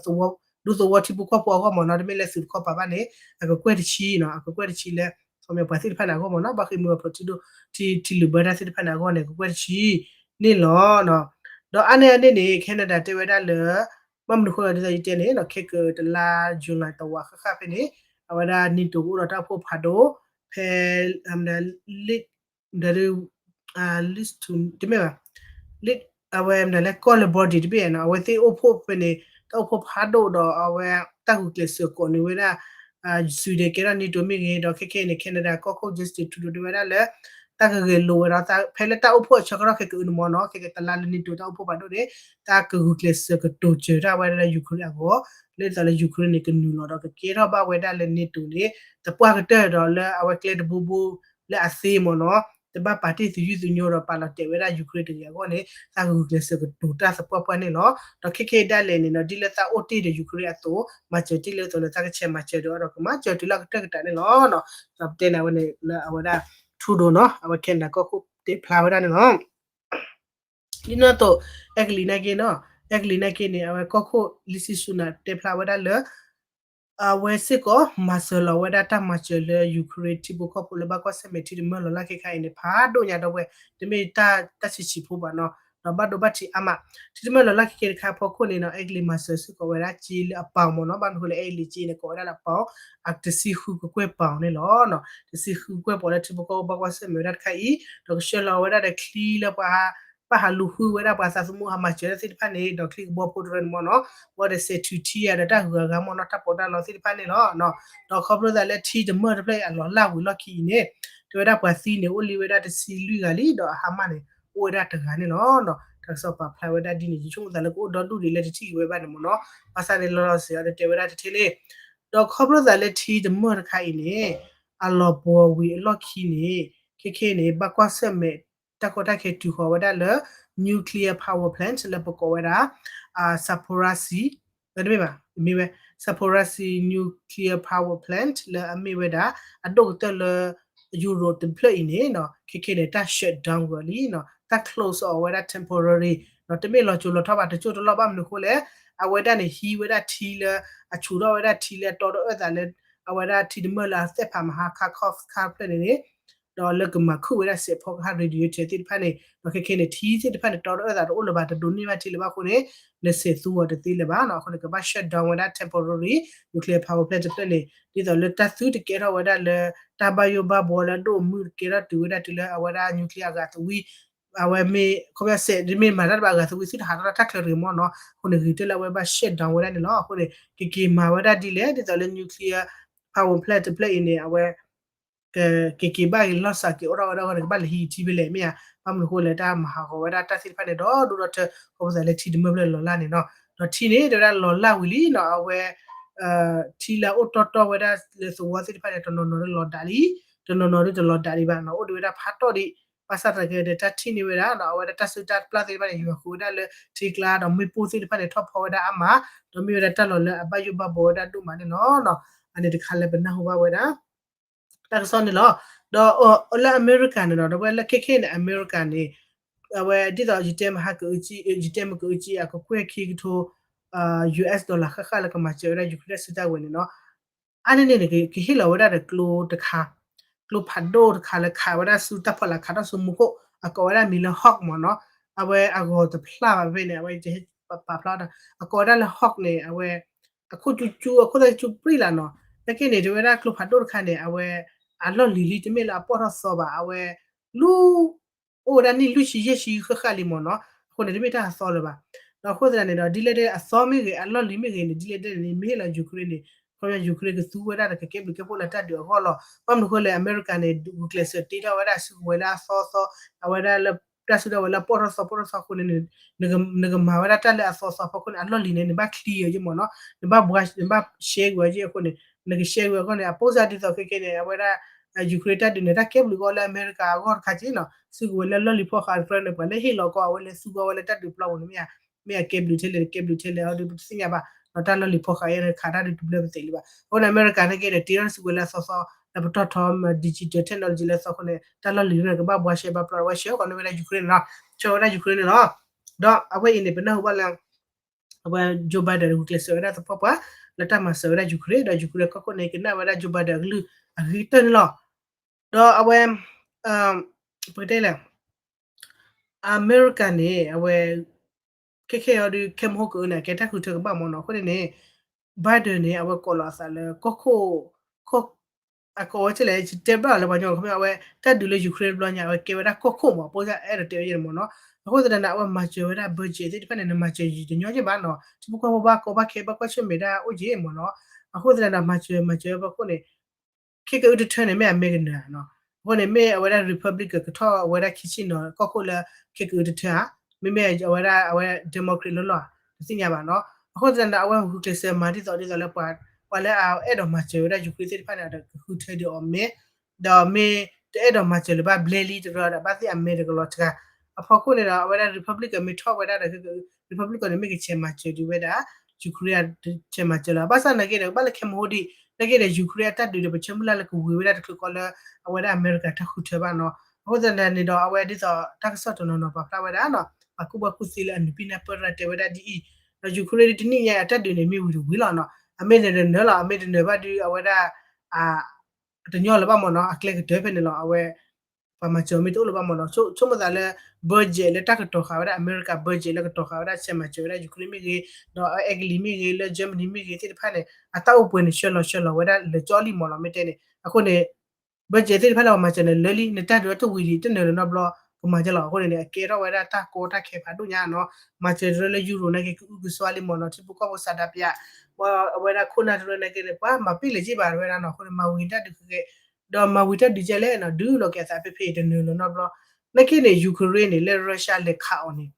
ဒူသဝီထံဖိကီၢ်ဖိအဂီၢ်မ့ၢ်နီၤ. တမ့ၢ်လၢသုးတခီပၤဘၣ်န့ၣ် အကကွဲၢ်တဆံနီၤ. အကကွဲၢ်တဆံလၢ ခီမ့ၢ်ပှၤသ့ၣ်တဖၣ်န့ၣ်အဂီၢ်မ့ၢ်နီၤ. ဘၣ်ဃ့ၢ်မှံဟးဖျိးထံဒိၣ် ထံ ထံလုာ်ဘၢတၢ်သ့ၣ်တဖၣ်န့ၣ်အဂီၢ်န့ၣ် အကကွဲၢ်တဆံန့ၣ်လီၤ. ဒီးအါန့ၢ်အန့ၣ်န့ၣ် Canada တဲဝဲဒၣ်လၢ ဘၣ်မနုၤအဃိလဲၣ်ဒ်သိးယတဲန့ၣ်နီၤ ခဲကတလါ July တဝာ်ဃၣ်ဃၣ်ဖဲန့ၣ် အဝဲဒၣ် NATO ကအိၣ်ဒီးတၢ်အိၣ်ဖှိၣ်ဖးဒိၣ် ဖဲ လံ တမ့ၢ်ဘၣ် လံ အဝဲမနုၤလဲၣ် ကီၢ်လၢ body တဘ့ၣ်နီၤ အဝဲသ့ၣ်အိၣ်ဖှိၣ်ဖဲန့ၣ် တၢ်အိၣ်ဖှိၣ်ဖးဒိၣ်ဒီးအဝဲတၢ်ဂုာ်ကျဲးစၢးကိးန့ၢ်ဝဲဒၣ် Sweden ကဲထီၣ် NATO မ့ၢ်ဂ့ၤ ဒီးခဲခဲအံၤန့ၣ် Canada ကီၢ်ခိၣ် Justin Trudeau တဲဝဲဒၣ်လၢ တၢ်ကဂဲၤလိာ်ဝဲဒီး ဖဲလၢတၢ်အိၣ်ဖှိၣ်အဆၢကတီၢ်ခဲကအုၣ်န့ၣ်မ့ၢ်နီၤ ခဲကတလါလၢ NATO တၢ်အိၣ်ဖှိၣ်ဖးဒိၣ်န့ၣ် တၢ်ကဂုာ်ကျဲးစၢးကတိၤစၢၤတၢ်ဝဲဒၣ်လၢ Ukraine အဂီၢ် လၢဒ်သိးလၢ Ukraine န့ၣ် ကနုာ်လီၤဒီးကကဲထီၣ်ဘၣ်ဝဲဒၣ်လၢ NATO န့ၣ် သပှၢ်ကတၢၢ်ဒီးလၢအဝဲကျဲတဘိဘိလၢအသ့မ့ၢ်နီၤ တဘၣ်ပာ်တ့ၢ်သယုၢ်သညိဒီးပာ်လီၤတဲာ်ဝဲဒၣ် Ukraine တဂ့ၤအဂီၢ်န့ၣ် တၢ်ကဂုာ်ကျဲးစၢးကတိၤတၢ်သပှၢ်ပှၢ်န့ၣ်လီၤ. ဒီးခဲခဲအံၤဒၣ်လဲာ်န့ၣ်နီၤ ဒ်လၢတၢ်အိၣ်တ့ၢ်ဒီး Ukraine အသိး မၤစၢၤတ့ၢ်လၢအသိးန့ၣ် တၢ်ကဆဲးမၤစၢၤဒီးအဒီးကမၤစၢၤတုၤလၢအကတၢၢ်ကတၢၢ်န့ၣ်လီၤ. ဒီးပတဲန့ၣ်ဝဲန့ၣ်လၢအဝဲဒၣ် Trudeau နီၤ အဝဲ Canada ကီၢ်ခိၣ်တဲဖျါဝဲဒၣ်န့ၣ်လီၤ. ဒ်န့ၣ်အသိး အဲကလံးနာ်က့နီၤ အဲကလံးနာ်က့န့ၣ် အဝဲကီၢ်ခိၣ် Rishi Sunak တဲဖျါဝဲဒၣ်လၢ အဝဲစ့ၢ်ကီး မၤစၢၤလီၤဝဲဒၣ်တၢ်မၤစၢၤလၢ Ukraine ထံဖိကီၢ်ဖိလၢဘၣ်ကွၢ်ဆၢၣ်မဲာ်ထံတမၢၢ်လီၤလၢ်ခဲခါအံၤန့ၣ် ဖးဒိၣ်ညါဒီပုၢ်ဝဲၢ် တမ့ၢ်တၢ်ဆံးဆံးဖိဘၣ်နီၤ ဒီးဘၣ်ဒိဘၣ်ထံးအါမး ထံတမၢၢ်လီၤလၢ်ခဲခါအံၤတခါအဖီခိၣ်န့ၣ်နီၤ အဲကလံးမၤစၢၤစ့ၢ်ကီးဝဲဒၣ်က့လၢအပီၣ်မ့ၢ်နီၤ ဘၣ်မနုၤဃိလၢအဲကလံးက့န့ၣ် ကိးဝဲဒၣ်လၢအပီၣ် အတဆံဃုကကွဲၢ်ပီၣ်န့ၣ်လီၤ. တဆံဃုကကွဲၢ်ပီၣ်လၢထံဖိကီၢ်ဖိဘၣ်ကွၢ်ဆၢၣ်မဲာ်ဝဲဒၣ်တခါအံၤ ဒီးကဆှၢလီၤဝဲဒၣ်ဒီးချံလၢပှၤ ဘၣ်ဟးလူၤဃုဝဲဒၣ်ပှၤသးသမူဟးမၤစၢၤတၢ်သ့ၣ်တဖၣ်န့ၣ် ဒီးချံကဘီဖိတရၢန့ၣ်မ့ၢ်နီၤ ဘၣ်ဒီးစဲးထုးထံဧါဒီးတၢ်ဂုၤအဂၤမ့ၢ်နီၤ တၢ်ပီးတၢ်လီသ့ၣ်တဖၣ်န့ၣ်လီၤ. ဒီးခီဖျိသးလၢထံတမၢၢ်တဖျၢၣ်အံၤအလီၤလၢ်ဝံၤလီၢ်ခံအံၤန့ၣ် တဲဝဲဒၣ်ပှၤသံန့ၣ် အိၣ်လံဝဲဒၣ်တဆံလွံၢ်ဂၤလံ ဒီးအဟါမၢ်န့ၣ် အိၣ်ဝဲဒၣ်တဂၤန့ၣ်လီၤ. တၢ်ကစီၣ်ပာ်ဖျါဝဲဒၣ်ဒ်န့ၣ် ယဆိကမိၣ်သးလၢကအိၣ်ဒီဒူၣ်ဒံးလၢတထံၣ်က့ၤဝဲဘၣ်န့ၣ်မ့ၢ်နီၤ ဘၣ်ဆၣ်န့ၣ်လီၤလီၤဆဲးအီၤဒီးတဲဝဲဒၣ်တထံၣ်လံ ဒီးခီဖျိသးလၢထံတမၢၢ်တခါအံၤန့ၣ် အလီၤပှီၤဝံၤအလီၢ်ခံန့ၣ် ခဲခဲန့ၣ် ဘၣ်ကွၢ်ဆၢၣ်မဲာ် တၢ်ကီတၢ်ခဲတုၤဃီၤဝဲဒၣ်လၢ nuclear power plant လၢပကိးဝဲဒၣ် Zaporizhzhia တမ့ၢ်ဘၣ် မ့ၢ်ဝဲ Zaporizhzhia nuclear power plant လၢအမ့ၢ်ဝဲဒၣ် အဒိၣ်ကတၢၢ်လၢ Europe တဖျၢၣ်အံၤန့ၣ် ခဲခဲန့ၣ် တၢ် shut down ဝဲလံ တၢ် close အီၤဝဲဒၣ် temporary တမ့ၢ်လီၤစိၤလီၤထီဘၣ် တစိၢ်တလီၢ်ဘၣ်မနုၤအဃိလဲၣ် အဝဲဒၣ်န့ၣ် ဟံးဝဲဒၣ်ထံလၢ အဆူးထီၣ်ဝဲဒၣ်ထံလၢအတီဒီးအၢသးလၢ အဝဲဒၣ်ထံတမၢၢ်လၢအသဲၣ်ဖးမဟါ Kharkov ခါဖျၢၣ်န့ၣ်န့ၣ် ဒီးလၢကမၤခုၣ်ဝဲဒၣ်စဲးဖီကဟၣ် radiator သ့ၣ်တဖၣ်န့ၣ် ဒီးခဲခဲန့ၣ် ထံသ့ၣ်တဖၣ်န့ၣ် တီဒီးအၢသးတအိၣ်လၢၤဘၣ် တဒိးန့ၢ်ဘၣ်ထံလၢၤဘၣ်အဃိန့ၣ် နစဲးသူအီၤတသ့လၢၤဘၣ်နီၤ အဃိန့ၣ် ကဘၣ် shut down ဝဲဒၣ် temporary nuclear power plant တဖျၢၣ်န့ၣ် ဒ်သိးလၢတၢ်သုတကဲထီၣ်ဝဲဒၣ်လၢ တၢ်ဘၣ်ယိၣ်ဘၣ်ဘှီလၢအဒိၣ်အမုၢ်တကဲထီၣ်တုၤဝဲဒၣ်တုၤလၢအဝဲဒၣ် nuclear အဂၤသဝံ အဝဲမ့ၢ် ခီပညီစဲး မ့ၢ်မၤတၢ်တဘၣ်အဂၤသဝံ သုတဟးထီၣ်တၢ်ချၢတဂ့ၤမ့ၢ်နီၤ အဃိန့ၣ် ဂ့ၤတၢၢ်လၢအဝဲဘၣ် shut down ဝဲဒၣ်န့ၣ်လီၤ အဃိန့ၣ် ကက့ၤမၤဝဲဒၣ်ဒ်လဲၣ် ဒ်သိးလၢ nuclear power plant တဖျၢၣ်အံၤန့ၣ် အဝဲ ကက့ၤဘၣ်က့ၤလီၢ်စးက့ၤအိၣ်ထီၣ်ဝဲဒၣ်အဃိန့ၣ် ကဘၣ်လဲၤဟံးထံဖဲလဲၣ်မ့ၢ်ဧါ ဘၣ်မနုၤအဃိလဲၣ် တၢ်မၤဟးဂီၤဝဲဒၣ်တၢ်သ့ၣ်တဖၣ်န့ၣ် ဒီဒူၣ်ဒီထၢ ခီဖျိသးလၢထံတမၢၢ်ဖျၢၣ်လီၤလၢ်န့ၣ်နီၤ ဒီးထံန့ၣ် တဲဝဲဒၣ်လီၤလၢ်ဝံၤလံနီၤ အဝဲ ထံလၢအအိၣ်တီတီဝဲဒၣ်လၢသဝီသ့ၣ်တဖၣ်န့ၣ် တနီၤနီၤဒ်လီၤဒးလံ တနီၤနီၤဒ်တလီၤဒးဒံးဘၣ်နီၤ အိၣ်ဒံးဝဲဒၣ်ဖးတီၢ်ဒံး ဘၣ်ဆၣ်သနာ်က့ဒီး တၢ်ထံၣ်န့ၢ်ဝဲဒၣ်ဒီး အဝဲဒၣ်တၢ်စုတၢ်ပျၢ်သ့ၣ်တဖၣ်န့ၣ် ယွၤဃုာ်ဝဲဒၣ်လၢထံကျါဒီး မ့ၣ်ပိၢ်သ့ၣ်တဖၣ်န့ၣ် ထီၣ်ဖီဝဲဒၣ်အါမး, ဒီးမ့ၢ်ဝဲဒၣ်တၢ်လီၢ်လၢအဘၣ်ယိၣ်ဘၣ်ဘှီဝဲဒၣ်ဒိၣ်မးန့ၣ်လီၤ. အန့ၣ်တခါလၢပနၢ်ဟူဘၣ်ဝဲဒၣ် တၢ်ကစီၣ်န့ၣ်လီၤ. ဒီးလၢအမဲရကၤန့ၣ်ဒီး ဒီးဝဲလၢခဲခဲအံၤန့ၣ် အမဲရကၤန့ၣ် အဝဲဒ်သိး ယတဲမဟါကအုကံ ယတဲမကအုကံ အကကွဲၢ်ခံကထိ US dollar ဃၣ်ဃၣ်လၢကမၤစၢၤဝဲဒၣ် Ukraine တၢ်စုတၢ်ဝဲၤန့ၣ်လီၤ. အါန့ၢ်န့ၣ်န့ၣ် ကဟ့ၣ်လီၤဝဲဒၣ်ဒီးကျိတခါ, ကျိဖးဒိၣ်တခါလၢခးဝဲဒၣ်ဆူတၢ်ဖီလာ် ခးထီၣ်ဆူမူခိၣ် အကိးဝဲဒၣ်မံၤလၢ Hawk မ့ၢ်နီၤ. အဝဲအဂီၤတဖျၣ်ဘၣ်ဖဲန့ၣ် အဝဲယဟဲပာ်ဖျါဒီး အကိးဝဲဒၣ်လၢ Hawk န့ၣ် အဝဲ အခိၣ်ကၠူကၠူ အခိၣ်သၣ်ကၠူပြံၣ်လီၤနီၤ. နာ်က့န့ၣ် တဲဝဲဒၣ်ကျိဖးဒိၣ်တခါန့ၣ် အဝဲ အလီၢ်လံၤလံ တမ့ၢ်လၢအပီၢ်ထီၣ်သီဘၣ်, အဝဲ လူ အိၣ်ဝဲဒၣ်နံၣ်လွံၢ်ဆံယဲၢ်ဆံဃၣ်ဃၣ်လံမ့ၢ်နီၤ. အဃိန့ၣ် တမ့ၢ်တၢ်အသီလၢၤဘၣ်. ဒီးအဃိသတးန့ၣ်ဒီး ဒ်လဲၣ်ဒ်လဲၣ် အသီမ့ၢ်ဂ့ၤ အလီၢ်လံၤမ့ၢ်ဂ့ၤန့ၣ် ဒ်လဲၣ်ဒ်လဲၣ်န့ၣ် မ့ၢ်ဟ့ၣ်လီၤ Ukraine န့ၣ် ခီပညီ Ukraine ကသူဝဲဒၣ်ဒီး ကကဲဘျုးကဲဖှိၣ်လၢတၢ်ဒုးအဂီၢ်လီၤ. ဘၣ်မနုၤအဃိလဲၣ် အမဲရကၤန့ၣ် ဂုာ်ကျဲးစၢးတ့ထီၣ်ဝဲဒၣ်စုကဝဲၤလၢအသီသီ, အဝဲဒၣ်လၢ တၢ်စုကဝဲၤလၢအပီၢ်ထီၣ်သီပီၢ်ထီၣ်သီအဃိန့ၣ် နကမၤဝဲဒၣ်တၢ်လၢအသီသီအဖီခိၣ်န့ၣ် အလီၢ်လံၤန့ၣ် နဘၣ်ချံအီၤယ့ၢ်မ့ၢ်နီၤ, နဘၣ်ဘှါ နဘၣ်ရှဲကွံာ်အီၤယ့ၢ်အဃိန့ၣ် နကရှဲကွံာ်အီၤအဂီၢ်န့ၣ် အပိစါဒ်သိးခဲခဲန့ၣ် အဝဲဒၣ် Ukraine တၢ်ဒုးန့ၣ် တၢ်ကဲဘျုးကီလၢအမဲရကၤအဂီၢ်တခါက့နီၤ, စုကဝဲၤလၢလီၢ်လံၤဖီဃာ်တဖျၢၣ်န့ၣ် ပှၤလၢဟ့ၣ်လီၤကီအဝဲလၢသူကီဝဲလၢတၢ်ဒုးပျီပူၤန့ၣ်မ့ၢ်ဧါ, မ့ၢ်အကဲဘျုးထဲလဲၣ် တကဲဘျုးထဲလဲၣ် အီၤဒုးပတသ့ၣ်ညါဘၣ်, ဒီးတၢ်လီၢ်လံၤဖီဃာ်အံၤန့ၣ် ခးတၢ်ဒုးတဘျၢပသ့ၣ်လံဘၣ်. အဃိန့ၣ် အမဲရကၤနာ်က့ဒီး တ့ထီၣ်စုကဝဲၤလၢအသီသီ လၢပတီၢ်ထီ digital technology လၢအသီအဃိန့ၣ် တၢ်လီၢ်လံၤန့ၣ်ကဘၣ်ဘှါရှဲဘၣ်ပျီဝဲရှဲဃီၤန့ၢ်ဝဲဒၣ် Ukraine နီၤ, ဆှၢဝဲဒၣ် Ukraine န့ၣ်လီၤ. ဒီးအဝဲအံၤန့ၣ် ပနၢ်ဟူဘၣ်လၢ အဝဲ Joe Biden ဂုာ်ကျဲးစၢးဝဲဒၣ်သပှၢ်ပှၢ် လၢတၢ်မၤစၢၤဝဲဒၣ် Ukraine ဒီး Ukraine ကီၢ်ခိၣ်န့ၣ် ကနၣ်ဝဲဒၣ် Joe Biden အကလုၢ်အဂ့ၤကတၢၢ်န့ၣ်လီၤ. ဒီးအဝဲ ပကတဲလဲၣ် အမဲရကၤန့ၣ် အဝဲ ခဲခဲအံၤဒီး ခဲမဟိကၢန့ၣ် အကဲတၢ်ဃုထၢကဘၣ်မ့ၢ်နီၤ. အဃိန့ၣ်န့ၣ် Biden န့ၣ် အဝဲကိးလီၤအသးလၢကီၢ်ခိၣ် အကိးဝဲကလဲၣ် ယတဲဘၣ်လၢပှၤညီ ခီဖျိအဝဲ တၢ်ဒုးလၢ Ukraine တဘျီညါ အဝဲကဲဝဲဒၣ်ကီၢ်ခိၣ်မ့ၢ် အပိစါအဲၣ်ဒိးတဲဝဲယဲၢ်မ့ၢ်နီၤ. အဃိသတးန့ၣ် အဝဲမၤစၢၤဝဲဒၣ် budget သ့ၣ်တဖၣ်န့ၣ် နမၤစၢၤယံာ်တညီက့ဘၣ်နီၤ, ထံဖိကီၢ်ဖိဘၣ်ကီဘၣ်ခဲဘၣ်ကွၢ်ဆၢၣ်မဲာ်တၢ်အိၣ်က့မ့ၢ်နီၤ. အဃိသတးန့ၣ် မၤစၢၤ မၤစၢၤဝဲဖီခိၣ်န့ၣ် ခဲကအုတထၢန့ၣ် မ့ၢ်အမဲကနၢၤဧါနီၤ. အဃိန့ၣ် မ့ၢ်အဝဲဒၣ် Republican ကထီၣ်ဝဲဒၣ်ခံဆံနီၤ ကီၢ်ခိၣ်လၢ ခဲကအုတထၢဧါ, မ့မ့ၢ်အဝဲဒၣ် အဝဲ Democrat လီၤလီၤဧါ တသ့ၣ်ညါဘၣ်နီၤ. အဃိသတးန့ၣ် အဝဲဂုာ်ကျဲးစၢးမၤဒ်သိးဒ်သိးလၢပှၤ ပှၤလၢအအဲၣ်ဒိးမၤစၢၤဝဲဒၣ် Ukraine သ့ၣ်တဖၣ်န့ၣ် ဒီးကဃုထၢဒံးအီၤမ့ၢ်, ဒီးမ့ၢ်တအဲၣ်ဒိးမၤစၢၤလၢၤဘၣ် ဘျဲလံတရၢဒီး ဘၣ်သ့ၣ်အမဲတကလီၤတဂၤ အဖီခိၣ်န့ၣ်ဒီး အဝဲဒၣ် Republican မ့ၢ်ထီၣ်ဝဲဒၣ်ဒီး Republican န့ၣ် မ့ၢ်ကဆဲးမၤစၢၤဒံးဝဲဒၣ် Ukraine ဆဲးမၤစၢၤလီၤ. ဘၣ်ဆၣ်နာ်က့ဒီး ကဘၣ်လၢခဲမဟိဒံး နာ်က့ဒီး Ukraine အတၢ်ဒုးဒီး ပဆၢမုၢ်လၢ်လၢကဝံၤဝဲဒၣ်တချုးကီးလၢ အဝဲဒၣ်အမဲရကၤတၢ်ဃုထၢဘၣ်နီၤ. အဃိသတးန့ၣ်ဒီး အဝဲဒ်သိးတၢ်ကစီၣ်တနီၤနီၤပာ်ဖျါဝဲဒၣ်နီၤ ပှၤကူၣ်ဘၣ်ကူၣ်သ့လၢအနုာ်ပံနၢ်ပၢၢ်တၢ်တဲဝဲဒၣ်ဒ်အံၤ, ဒီး Ukraine တနံၣ်ညါအတၢ်ဒုးန့ၣ် မ့ၢ်ဝံၤတဝံၤလီၤနီၤ. အမ့ၢ်တနၢၤလီၤ အမ့ၢ်တနၢၤဘၣ်ဒီး အဝဲဒၣ် တညီလၢၤဘၣ်မ့ၢ်နီၤ အကျဲကတၢၢ်ဖဲန့ၣ်လီၤ. အဝဲ ပှၤမၤစၢၤမ့ၢ်တအိၣ်လၢၤဘၣ်မ့ၢ်နီၤ. ဆိကမိၣ်သးလၢ budget လၢတၢ်ကတီၤဃာ်ဝဲဒၣ် အမဲရကၤ budget လၢကတီၤဃာ်ဝဲဒၣ် ဆဲးမၤစၢၤဝဲဒၣ် Ukraine မ့ၢ်ဂ့ၤ, ဒီးအဲကလံးမ့ၢ်ဂ့ၤ, လၢ Germany မ့ၢ်ဂ့ၤသ့ၣ်တဖၣ်န့ၣ် အတၢ်အိၣ်ပှဲၤန့ၣ် ဆှၢလီၤဆှၢလီၤဝဲဒၣ်လၢာ်ကၠီလံမ့ၢ်နီၤ မ့ၢ်တဲန့ၣ်. အဃိန့ၣ် budget သ့ၣ်တဖၣ်လၢပှၤမၤစၢၤန့ၣ် လၢာ်လံ နတၢ်ဒုးအတဝံၤလံ တနၢၤလၢၤနီတဘျီ ကမၤစၢၤလီၤ. အဃိန့ၣ်န့ၣ် အကဲထီၣ်ဝဲဒၣ်တၢ်ကီတၢ်ခဲဖးဒိၣ်ညါနီၤ. မၤစၢၤတရၢလၢ Euro နာ်က့ ကအုကစွါလံမ့ၢ်နီၤ ထံဖိကီၢ်ဖိစးဒးပယး အဝဲဒၣ်ခိၣ်နၢ်တရၢနာ်က့န့ၣ် ပှၤမၤပ့ၢ်လၢၤက့ဘၣ်ဝဲဒၣ်နီၤ. အဃိန့ၣ် မၤဝံၤတၢ်ဒုးခဲကဲ ဒီးမၤဝံၤတၢ်ဒုးကဲလဲၣ်နီၤ ဒုးလီၤက့ၤအသးဖဲဖဲအံၤ တနၢၤလၢၤနီတဘျီ. နာ်က့န့ၣ် Ukraine န့ၣ် လၢ Russia လဲၤခးအီၤန့ၣ်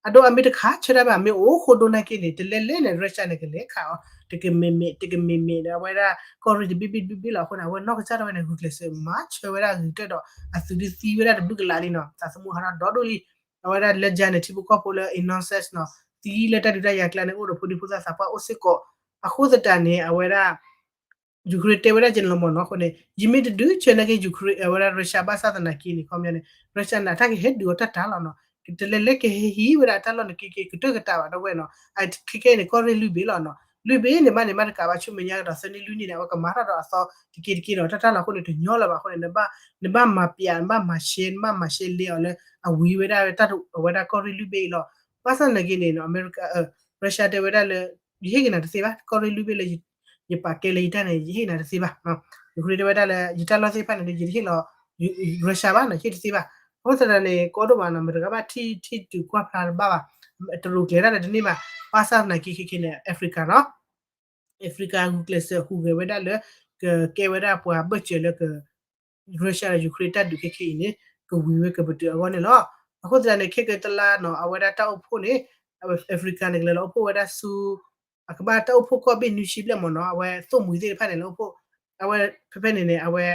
အဒိ အမ့ၢ်တခးဆၢတၢ်ဘၣ် မ့ၢ်အိၣ်ဃိဒိၣ်နာ်က့န့ၣ် တလဲၤလဲၤန့ၣ် Russia န့ၣ် ကလဲၤခးအီၤ တကမ့ၢ်မ့ၢ် တကမ့ၢ်မ့ၢ်ဒီး အဝဲဒၣ်ကီၢ်ရ့ၣ်တဘ့ၣ်ဘ့ၣ်တဘ့ၣ်ဘ့ၣ်လီၤ. အဃိန့ၣ် အဝဲနီၢ်ကစၢ်ဒၣ်ဝဲန့ၣ် ဂုာ်ကျဲးစၢးမၤဆၢဝဲဒၣ်ဂ့ၤကတၢၢ်ဒီး အသုးဒုးသံဝဲဒၣ်တဘျုးကလးလံနီၤ သးသမူဟးထီၣ်ဒီဒိၣ်လံ. အဝဲဒၣ်လၢ Gaza န့ၣ် ထံဖိကီၢ်ဖိလၢ innocent နီၤ သံလၢတၢ်ဒုးတၢ်ယၤကျါန့ၣ် အိၣ်ဒီးဖိဒံဖိသၣ်သးပှၢ်အိၣ်စ့ၢ်ကီး. အဃိသတးန့ၣ် အဝဲဒၣ် Ukraine တဲဝဲဒၣ်ကဲန့ၣ်လီၤမ့ၢ်နီၤ. အဃိန့ၣ် ယမ့ၢ်တဒုးဆၢနာ်က့ Ukraine အဝဲဒၣ် Russia ဘၣ်ဆၣ်သနာ်က့န့ၣ် ခီပညီန့ၣ် Russia န့ၣ် အတၢ်ကဟဲဒုးအီၤတၢ်တၢ်လီၤနီၤ. ကတလဲၤလဲၤကဟဲဟံးဝဲဒၣ်အတၢ်လီၢ်န့ၣ် က့က့ကတၢၢ်ကတၢၢ်ဘၣ် ဒီပုၢ်ဝဲၢ်နီၤ. အခဲကဲန့ၣ် ကီၢ်ရ့ၣ်လွံၢ်ဘ့ၣ်လီၤနီၤ. လွံၢ်ဘ့ၣ်န့ၣ် မ့ၢ်န့ၣ် မ့ၢ်တကးဘၣ်ဆူမဲာ်ညါကဒီး သၢနံၣ်လွံၢ်နံၣ်န့ၣ် အဝဲကမၤထီၣ်ဒီးအသီတက့တက့ဒီး တၢ်တၢ်လီၢ်အဃိန့ၣ် တညီလၢၤဘၣ်အဃိန့ၣ် နဘၣ်မၤပျး နဘၣ်မၤရှဲ နဘၣ်မၤရှဲလဲအီၤလၢ အဝံၤဝဲဒၣ်တၢ် အဝဲဒၣ်ကီၢ်ရ့ၣ်လွံၢ်ဘ့ၣ်အံၤလီၤ. ဘၣ်ဆၣ်သနာ်က့န့ၣ်နီၤ အမဲရကၤ Russia တဲဝဲဒၣ်လၢ ယဟ့ၣ်က့ၤနၤတသ့ဘၣ် ကီၢ်ရ့ၣ်လွံၢ်ဘ့ၣ်လၢ ယပာ်ကဲလၢယတၢ်န့ၣ် ယဟ့ၣ်နၤတသ့ဘၣ်. Ukraine တဲဝဲဒၣ်လၢ ယတၢ်လီၢ်သ့ၣ်တဖၣ်န့ၣ် ယတဟ့ၣ်လီၤ Russia ဘၣ်နီၤ ဟ့ၣ်တသ့ဘၣ်. အဃိသတးန့ၣ် ကီဒိၣ်မးနီၤ မတဂၤဘၣ်ထံၣ်ထံၣ်တုၤကွၢ်ဖျါတဘၣ်ဘၣ် တရူးကျဲၤတၢ်ဒီးတန့ၢ်ဘၣ်. ဘၣ်ဆၣ်သနာ်က့ခဲခဲန့ၣ် Africa နီၤ Africa ဂုာ်ကျဲးစၢးဟူးဂဲၤဝဲဒၣ်လၢ ကကဲဝဲဒၣ်ပှၤဘၢၣ်စၢၤလၢက Russia ဒီး Ukraine တၢ်ဒုးခဲခဲအံၤန့ၣ် ကဝံၤဝဲကပတုာ်အဂီၢ်န့ၣ်လီၤ. အဃိသတးန့ၣ် ခဲကတလါနီၤ အဝဲဒၣ်တၢ်အိၣ်ဖှိၣ်န့ၣ် Africa န့ၣ် ကလဲၤလီၤအိၣ်ဖှိၣ်ဝဲဒၣ်ဆူ အကဘၣ်တၢ်အိၣ်ဖှိၣ်ကီၢ်ဘ့ၣ်နွံဆံဘျဲၣ်မ့ၢ်နီၤ အဝဲသိၣ်မှံၤသ့ၣ်တဖၣ်န့ၣ် လၢအိၣ်ဖှိၣ် အဝဲဖဲဖဲန့ၣ်န့ၣ် အဝဲ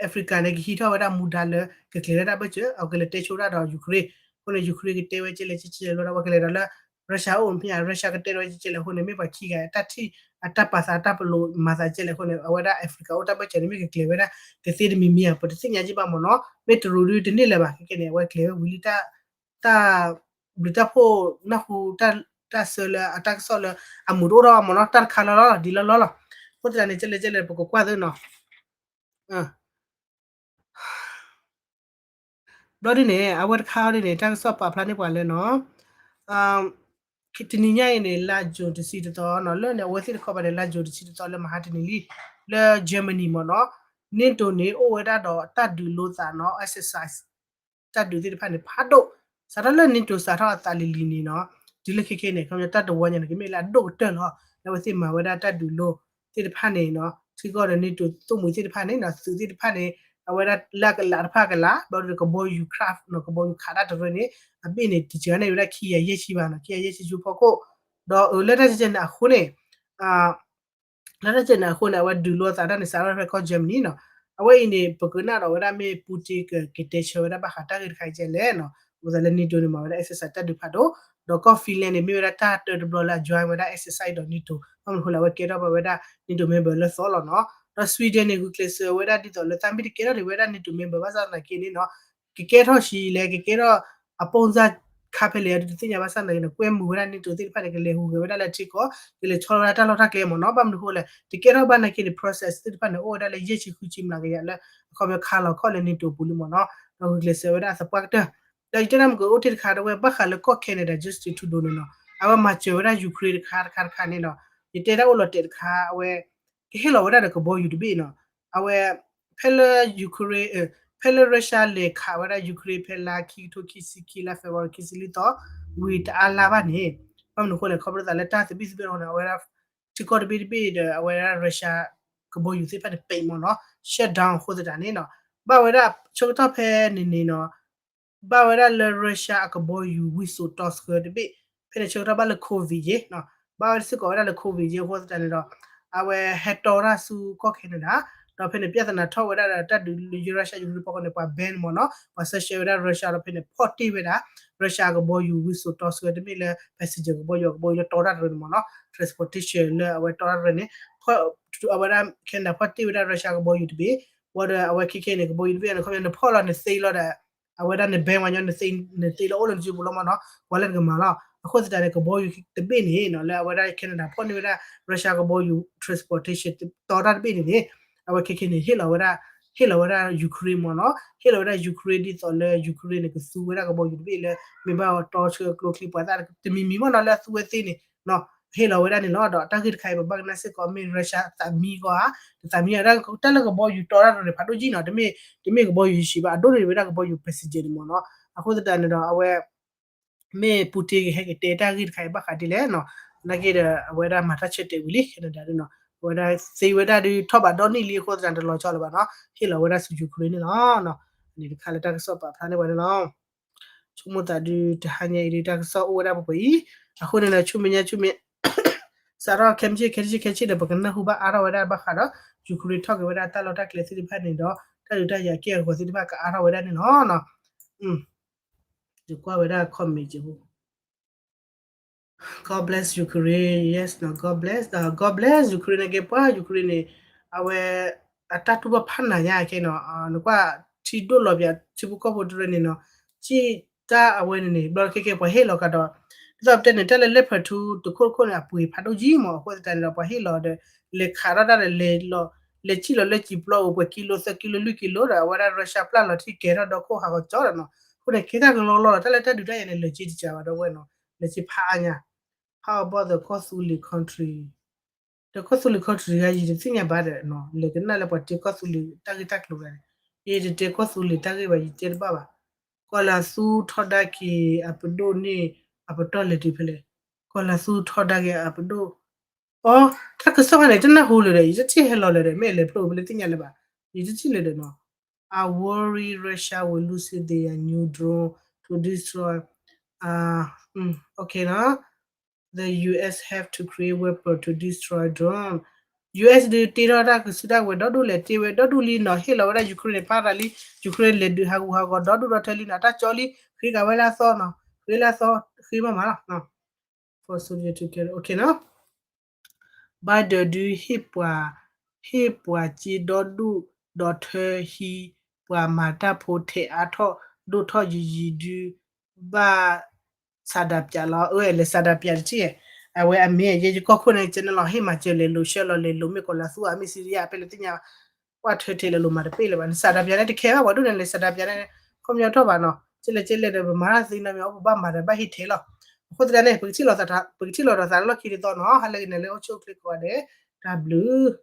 Africa န့ၣ် ကဟံးထီၣ်ဝဲဒၣ်မူဒါလၢ ကကျဲၤလၢတၢ်ဘၢၣ်စၢၤ အကလဲၤတဲဆိဒၣ်ဒီး Ukraine အဃိန့ၣ် Ukraine ကတဲဝဲကဲလဲၣ်ကဲလဲၣ်လီၤဒီး အဝဲကလဲၤဒီးလၢ Russia အိၣ်မ့ၢ်ဧါ Russia ကတဲဝဲကဲလဲၣ်အဃိန့ၣ် မ့ၢ်ပှၤခံဂၤ တၢ်ထံၣ်အတၢ်ပာ်သးတၢ်ပလီၢ်မၤသးကဲလဲၣ်အဃိန့ၣ် အဝဲဒၣ် Africa အိၣ်တၢ်ဘၢၣ်စၢၤန့ၣ် မ့ၢ်ကကျဲၤဝဲဒၣ် ကသ့တမံၤမံၤဧါ ပတသ့ၣ်ညါက့ဘၣ်မ့ၢ်နီၤ မ့ၢ်တရူးဒုတန့ၢ်လၢၤဘၣ် ခဲကဲန့ၣ် အဝဲကျဲၤဝဲဝံၤလံ တၢ် ဘျုးတၢ်ဖှိၣ်နၢ်ဟူ တၢ်ဆၢလၢအတၢ်ကစီၣ်လၢ အမူးတအိၣ်ထီၣ်မ့ၢ်နီၤ တၢ်တခါလီၤလီၤ ဒ်လီၤလီၤလီၤ အဃိသတးန့ၣ် ကဲလဲၣ်ကဲလဲၣ် ပကကွၢ်သ့နီၤ ဘျီဒ်န့ၣ် အဝဲတခါအံၤဒ်န့ၣ် တၢ်ကစီၣ်ပာ်ဖျါန့ၢ်ပှၤလၢနီၤ တနံၤညါအံၤန့ၣ် လါ June တဆံတသီနီၤ လၢန့ၣ် အဝဲသ့ၣ်တခီပၤန့ၣ် လါ June တဆံတသီလၢမဟါတနံၤလံ လၢ Germany မ့ၢ်နီၤ NATO န့ၣ် အိၣ်ဝဲဒၣ်ဒီးတၢ်ဒုးလိသးနီၤ exercise တၢ်ဒုးသ့ၣ်တဖၣ်န့ၣ် ဖးဒိၣ် စးထီၣ်လၢ NATO စးထီၣ်အသးလံၤလံၤန့ၣ်နီၤ တုၤလၢခဲခဲန့ၣ် ခီပညီတၢ်တဝီညါန့ၣ် ကမ့ၢ်လၢအဒိၣ်ကတၢၢ်လီၤ လၢအဝဲသ့ၣ်မၤဝဲဒၣ်တၢ်ဒုးလိသ့ၣ်တဖၣ်န့ၣ်နီၤ ထံကီၢ်ဒီး NATO သိၣ်မှံၤသ့ၣ်တဖၣ်န့ၣ်နီၤ သုးသ့ၣ်တဖၣ်န့ၣ် အဝဲဒၣ်လၢအကလးတဖၣ်ကလး ဘျီဒီးကဘီယူၤ craft နီၤ ကဘီယူၤခးတၢ်တရၢန့ၣ် အဘ့ၣ်န့ၣ် တစှၤန့ၢ်ဝဲဒၣ်ခံကယၤယဲၢ်ဆံဘၣ်နီၤ ခံကယၤယဲၢ်ဆံဆူဖီခိၣ် ဒီးအၢ လၢတၢ်ကဲန့ၣ်အဃိန့ၣ် လၢတၢ်ကဲန့ၣ်အဃိန့ၣ် အဝဲဒုးလိသးတၢ်န့ၣ် စးထီၣ်ဖဲကီၢ် Germany နီၤ အဝဲအံၤန့ၣ် ပကနၣ်ဒီးဝဲဒၣ်မ့ၢ် Putin ကကတဲဆၢဝဲဒၣ်ဘၣ်ဃးတၢ်ဂ့ၢ်တခါအံၤကဲလဲၣ်နီၤ အဃိသတးလၢ NATO န့ၣ် မၤဝဲဒၣ် exercise တၢ်ဒုးဖးဒိၣ် ဒီးကီၢ် Finland န့ၣ် မ့ၢ်ဝဲဒၣ်တၢ်တၢတဘျီလၢအ join ဝဲဒၣ် exercise ဒီး NATO ဘၣ်မနုၤအဃိလဲၣ် အဝဲကဲထီၣ်ဘၣ်ဝဲဒၣ် NATO member လၢသီလီၤနီၤ ဒီး Sweden န့ၣ် ဂုာ်ကျဲးစၢးဝဲဒၣ်ဒ်သိးလၢသးမ့ၢ်တကဲထီၣ်ဒံးဝဲဒၣ် NATO member ဘၣ်ဆၣ်သနာ်က့န့ၣ်နီၤ ကကဲထီၣ်ဆံးလဲၣ် ကကဲထီၣ်အပိၢ်စၢ်ခါဖဲလဲၣ် တသ့ၣ်ညါဘၣ်ဆၣ်သနာ်က့န့ၣ် ကွဲမုာ်ဝဲဒၣ် NATO သ့ၣ်တဖၣ်န့ၣ် ကလဲၤဟူးဂဲၤဝဲဒၣ်လၢထံကီၢ် ကလဲၤဆီလီၤဝဲဒၣ်တၢ်လီၢ်တၢ်ကျဲမ့ၢ်နီၤ ဘၣ်မနုၤအဃိလဲၣ် တကဲထီၣ်ဘၣ်နာ်က့န့ၣ် process သ့ၣ်တဖၣ်န့ၣ် အိၣ်ဝဲဒၣ်လၢယဲၢ်ဆံဃုဆံမျးကယၤလၢ အခီပညီခါလီၤခီၣ်လၢ NATO ပူၤလံမ့ၢ်နီၤ ဒီးဂုာ်ကျဲးစၢးဝဲဒၣ်အသပှၢ်ကတၢၢ် ဒီးယတဲဒၣ်မ့ၢ်ကအိၣ်တ့ၢ်တခါ ဒီးဝဲဘၣ်ဃးလၢကီၢ် Canada Justin Trudeau န့ၣ်နီၤ အဝဲမၤစၢၤဝဲဒၣ် Ukraine တခါတခါတခါန့ၣ်နီၤ ယတဲဒၣ်အိၣ်လီၤတဲာ်တခါ အဝဲ ကဟ့ၣ်လီၤဝဲဒၣ်ဒီးကဘီယူၤတဘ့ၣ်နီၤ အဝဲ ဖဲလၢ Ukraine ဖဲလၢ Russia လဲၤခးဝဲဒၣ် Ukraine ဖဲလါခံကထိခံဆံခံ လါ February ခံဆံလွံၢ်သီ ဝံၤတအါလါဘၣ်န့ၣ် ဘၣ်မနုၤအဃိလဲၣ် ခီဖျိသးလၢတၢ်သဘံၣ်သဘုၣ်အဃိန့ၣ် အဝဲဒၣ် ထံကီၢ်တဘ့ၣ်တဘ့ၣ်ဒီး အဝဲဒၣ် Russia ကဘီယူၤသ့ၣ်တဖၣ်န့ၣ် ပိတ်မ့ၢ်နီၤ shut down အဃိသတးန့ၣ်နီၤ ဘၣ်ဝဲဒၣ်ဆၢကတီၢ်ဖဲန့ၣ်န့ၣ်နီၤ ဘၣ်ဝဲဒၣ်လၢ Russia အကဘီယူၤ ဝံစိာ်တီဆှၢတဘ့ၣ် ဖဲန့ၣ်ဆၢကတီၢ်ဘၣ်လၢ COVID ယ့ၤနီၤ ဘၣ်ဝဲဒၣ်စ့ၢ်ကီးဝဲဒၣ်လၢ COVID ယ့ၤအဃိသတးန့ၣ်ဒီး အဝဲဟဲတီတၢ်ဆူကီၢ် Canada ဒီးဖဲန့ၣ် ပြဿနာထီၣ်ဝဲဒၣ်ဒီးတၢ်ဒုးလၢ Russia Ukraine ဖီခိၣ်န့ၣ် ပှၤ ban မ့ၢ်နီၤ ပှၤ sanction ဝဲဒၣ် Russia ဒီးဖဲန့ၣ် ဖီၣ်တ့ၢ်ဝဲဒၣ် Russia အကဘီယူၤ ဝံစိာ်တီဆှၢတဘ့ၣ်လၢ passenger ကဘီယူၤ အကဘီယူၤလၢတီတၢ်တရၢန့ၣ်မ့ၢ်နီၤ transportation လၢအဝဲတီတၢ်တရၢန့ၣ် အဝဲဒၣ် Canada ဖီၣ်တ့ၢ်ဝဲဒၣ် Russia ကဘီယူၤတဘ့ၣ် ဝံၤဒီးအဝဲခဲခဲန့ၣ် ကဘီယူၤတဘ့ၣ်န့ၣ် ခီပညီနဖီၣ်လီၤနသ့လီၤဒီး အဝဲဒၣ်န ban ဝဲညီ နသ့လၢအိၣ်လၢနစုပူၤလီၤမ့ၢ်နီၤ ပှၤလၢနကမၤလီၤ အဃိသတးန့ၣ် ကဘီယူၤတဘ့ၣ်န့ၣ်နီၤ လၢအဝဲဒၣ် Canada ဖီၣ်န့ၢ်ဝဲဒၣ် Russia ကဘီယူၤ transportation တီတၢ်တဘ့ၣ်န့ၣ်န့ၣ် အဝဲခဲခဲန့ၣ် ဟ့ၣ်လီၤဝဲဒၣ် ဟ့ၣ်လီၤဝဲဒၣ် Ukraine မ့ၢ်နီၤ ဟ့ၣ်လီၤဝဲဒၣ် Ukraine ဒ်သိးလၢ Ukraine န့ၣ် ကသူဝဲဒၣ်ကဘီယူၤတဘ့ၣ်လၢ မ့ၢ်ဘၣ်တီဆှၢကျိချံ ပှၤသၣ်တမံၤမံၤမ့ၢ်နီၤ လၢအသူဝဲသ့န့ၣ်နီၤ ဟ့ၣ်လီၤဝဲဒၣ်န့ၣ်လီၤ ဒီးတၢ်ဂ့ၢ်တခါအံၤ ပဘၣ်ကနၣ်စ့ၢ်ကီး မ့ၢ် Russia သးမံကီဧါ တသးမံဧါ တၢ်လၢကဘီယူၤတီတၢ်တရၢန့ၣ် ဖးဒိၣ်ကံနီၤ တမ့ၢ် တမ့ၢ်ကဘီယူၤယံၤဘၣ် အဒိၣ်န့ၣ်ဝဲဒၣ်ကဘီယူၤ passenger န့ၣ်မ့ၢ်နီၤ အဃိသတးန့ၣ်ဒီး အဝဲ မ့ၢ် Putin ကဟဲကတဲတၢ်ဂ့ၢ်တခါအံၤဘၣ်ဃးဒ်လဲၣ်နီၤ နာ်က့ဒီး အဝဲဒၣ်မၤတၢ်ဆၢတဲာ်ဝံၤလံ Canada ဒ်နီၤ အဝဲဒၣ်သ့ဝဲဒၣ်ဒုးထီၣ်ဘးဒီနံၣ်လံအဃိသတးန့ၣ် တလီၤဆီလၢၤဘၣ်နီၤ ဟ့ၣ်လီၤဝဲဒၣ်ဆူ Ukraine န့ၣ်လီၤ န့ၣ်တခါလၢတၢ်ကစီၣ်ပာ်ဖျါန့ၢ်ပှၤန့ၣ်လီၤ ဆိကမိၣ်သးဒုး တဟါညါအံၤဒုး တၢ်ကစီၣ်အိၣ်ဝဲဒၣ်ပှဲၤပှဲၤအံၤ အဃိန့ၣ်ဒီး ဆူမဲာ်ညါဆူမဲာ် စးထီၣ်ခဲမုၢ်ဆ့ၣ် ခဲမုၢ်ဆ့ၣ် ခဲမုၢ်ဆ့ၣ်ဒီး ပကနၢ်ဟူဘၣ်အါထီၣ်ဝဲဒၣ်ဘၣ်ဃးဒီး Ukraine ထီၣ်က့ၤဝဲဒၣ်တၢ်လီၢ်တၢ်ကျဲသ့ၣ်တဖၣ်န့ၣ်ဒီး တၢ်ဒုးတၢ်ယၤက့ၢ်အဂီၤသ့ၣ်တဖၣ်ကအါထီၣ်ဝဲဒၣ်န့ၣ်လီၤ ယကွၢ်ဝဲဒၣ် comment က့ၤ God bless Ukraine, yes နီၤ God bless, God bless Ukraine န့ၣ်က့ ပှၤ Ukraine န့ၣ် အဝဲ အတၢ်တူၢ်ဘၣ်ဖးနးညါကဲနီၤ နကွၢ်ထံဒိၣ်လီၤပၠး ထံဖိကီၢ်ဖိတရၢန့ၣ်နီၤ စံၣ်တၢ်အဝဲန့ၣ်န့ၣ် ဘျီခဲကဲပှၤဟ့ၣ်လီၤကဒီး ဒ်သိးပတဲန့ၣ် တၢ်လၢ leopard two တခိၣ်တခိၣ်န့ၣ် အပှ့ၤဖးဒိၣ်ကံမး အဃိသတးန့ၣ်ဒီး ပှၤဟ့ၣ်လီၤဒီး လဲၤခးထီၣ်တၢ်ဒီး လဲၤလီၤ လဲၤစံၣ်လီၤလၢစံာ်ပျီအိၣ်ပှဲၤကံလိ သၢကံလိ လွံၢ်ကံလိဒီး အဝဲဒၣ် Russia ပျၢ်လီၤထံကဲၤထီၣ်ဒီခိၣ်ဟးဂီၤကၠီဒီးနီၤ အဃိန့ၣ် ကဲတၢ်ကလီလီၤ တၢ်လၢတၢ်ဒုးတၢ်ယၤန့ၣ် လၢာ်က့တကးဘၣ်ဒီးဝဲနီၤ လၢာ်က့ဖးအါညါ How about the ကီၢ်သူလ့ၤ country ဒီးကီၢ်သူလ့ၤ country ဂၤ ယတသ့ၣ်ညါဘၣ်ဒီးနီၤ လဲၤကနၣ်လၢပှၤတဲ ကီၢ်သူလ့ၤတၢ်ဂ့ၢ်တၢ်ကျိၤဂၤန့ၣ် ယတတဲကီၢ်သူလ့ၤတၢ်ဂ့ၢ်ဘၣ် ယတဲတဘၣ်ဘၣ် ကီၢ်လၤသူထီဒါက့ၤအပဒိၣ်န့ၣ် အပတီၢ်လဲၤတုၤဖဲလဲၣ် ကီၢ်လၤသူထီဒါက့ၤအပဒိၣ် အီ တၢ်ကစီၣ်ခါန့ၣ် တနၢ်ဟူလၢၤဒီး ယတထံၣ်ဟဲလီၤလၢၤဒီး မ့ၢ်လဲၤဖျိဖဲလဲၣ်သ့ၣ်ညါလၢၤဘၣ် ယတထံၣ်လၢၤဒီးနီၤ I worry Russia will lose their new drone to destroy အ okay နီၤ the U S have to create weapon to destroy drone U S ဒုးတ့ထီၣ်တၢ်ကစုတၢ်ဝဲၤဒီဒူၣ်လဲၣ် တ့ဝဲဒီဒူၣ်လံနီၤ ဟ့ၣ်လီၤဝဲဒၣ် Ukraine န့ၣ် ဖးတၢ်လံ Ukraine လဲၤဒုးဟးဂူာ်ဟးဂီၤဒီဒူၣ်ဒီထၢလံနီၤ တၢ်ကၠီလံ ဃ့ကၤဝဲလၢအသီနီၤ ဃ့လၢအသီ ဃ့မးမးလီၤ for soldier to carry okay နီၤ Biden ဒုးဟ့ၣ်ပှၤ ဟ့ၣ်ပှၤစ့ဒီဒူၣ်ဒီထၢဟံး ပှၤမၤတၢ်ဖိထဲးအါထီၣ် ဒိၣ်ထီၣ်ယံၤယံၤဒုး ဘၣ် ဆန္ဒပြလီၤ အၢ လဲၤဆန္ဒပြတထံၣ် အဝဲအမ့ၢ်ယဲယကီၢ်ခိၣ်န့ၣ် ကဲန့ၣ်လီၤ ဟ့ၣ်မၤစၢၤလဲၤလိၤ ဆှၢလီၤလဲၤလိၤ မ့ၢ်ကီးလၢသူအမ့ၢ် Syria အပဲၣ်လဲၤသ့ၣ်ညါ ကွၢ်ထွဲထဲးလဲၤလိၤမၤတပ့ၢ်လၢၤဘၣ် နဆန္ဒပြန့ၣ်တခဲဘၣ် ပှၤဒိၣ်န့ၣ်လဲၤဆန္ဒပြန့ၣ် ခီပညီထီၣ်ဘၣ်နီၤ ကဲလဲၣ်ကဲလဲၣ်ဒီး ပမၤတၢ်သ့နီၤမ့ၢ် ပဘၣ်မၤဒီးဘၣ်ဟ့ၣ်ထဲးလီၤ အဃိသတးန့ၣ် ပကထံၣ်လိာ်သး ပကထံၣ်လိာ်ဒီးသးလၢလီၢ်ခံတသီနီၤ ဟါလၢဂ့ၤန့ၣ်လၢအိၣ်ဆူၣ်အိၣ်ချ့ကိးဂၤဒဲး တၢ်ဘျုး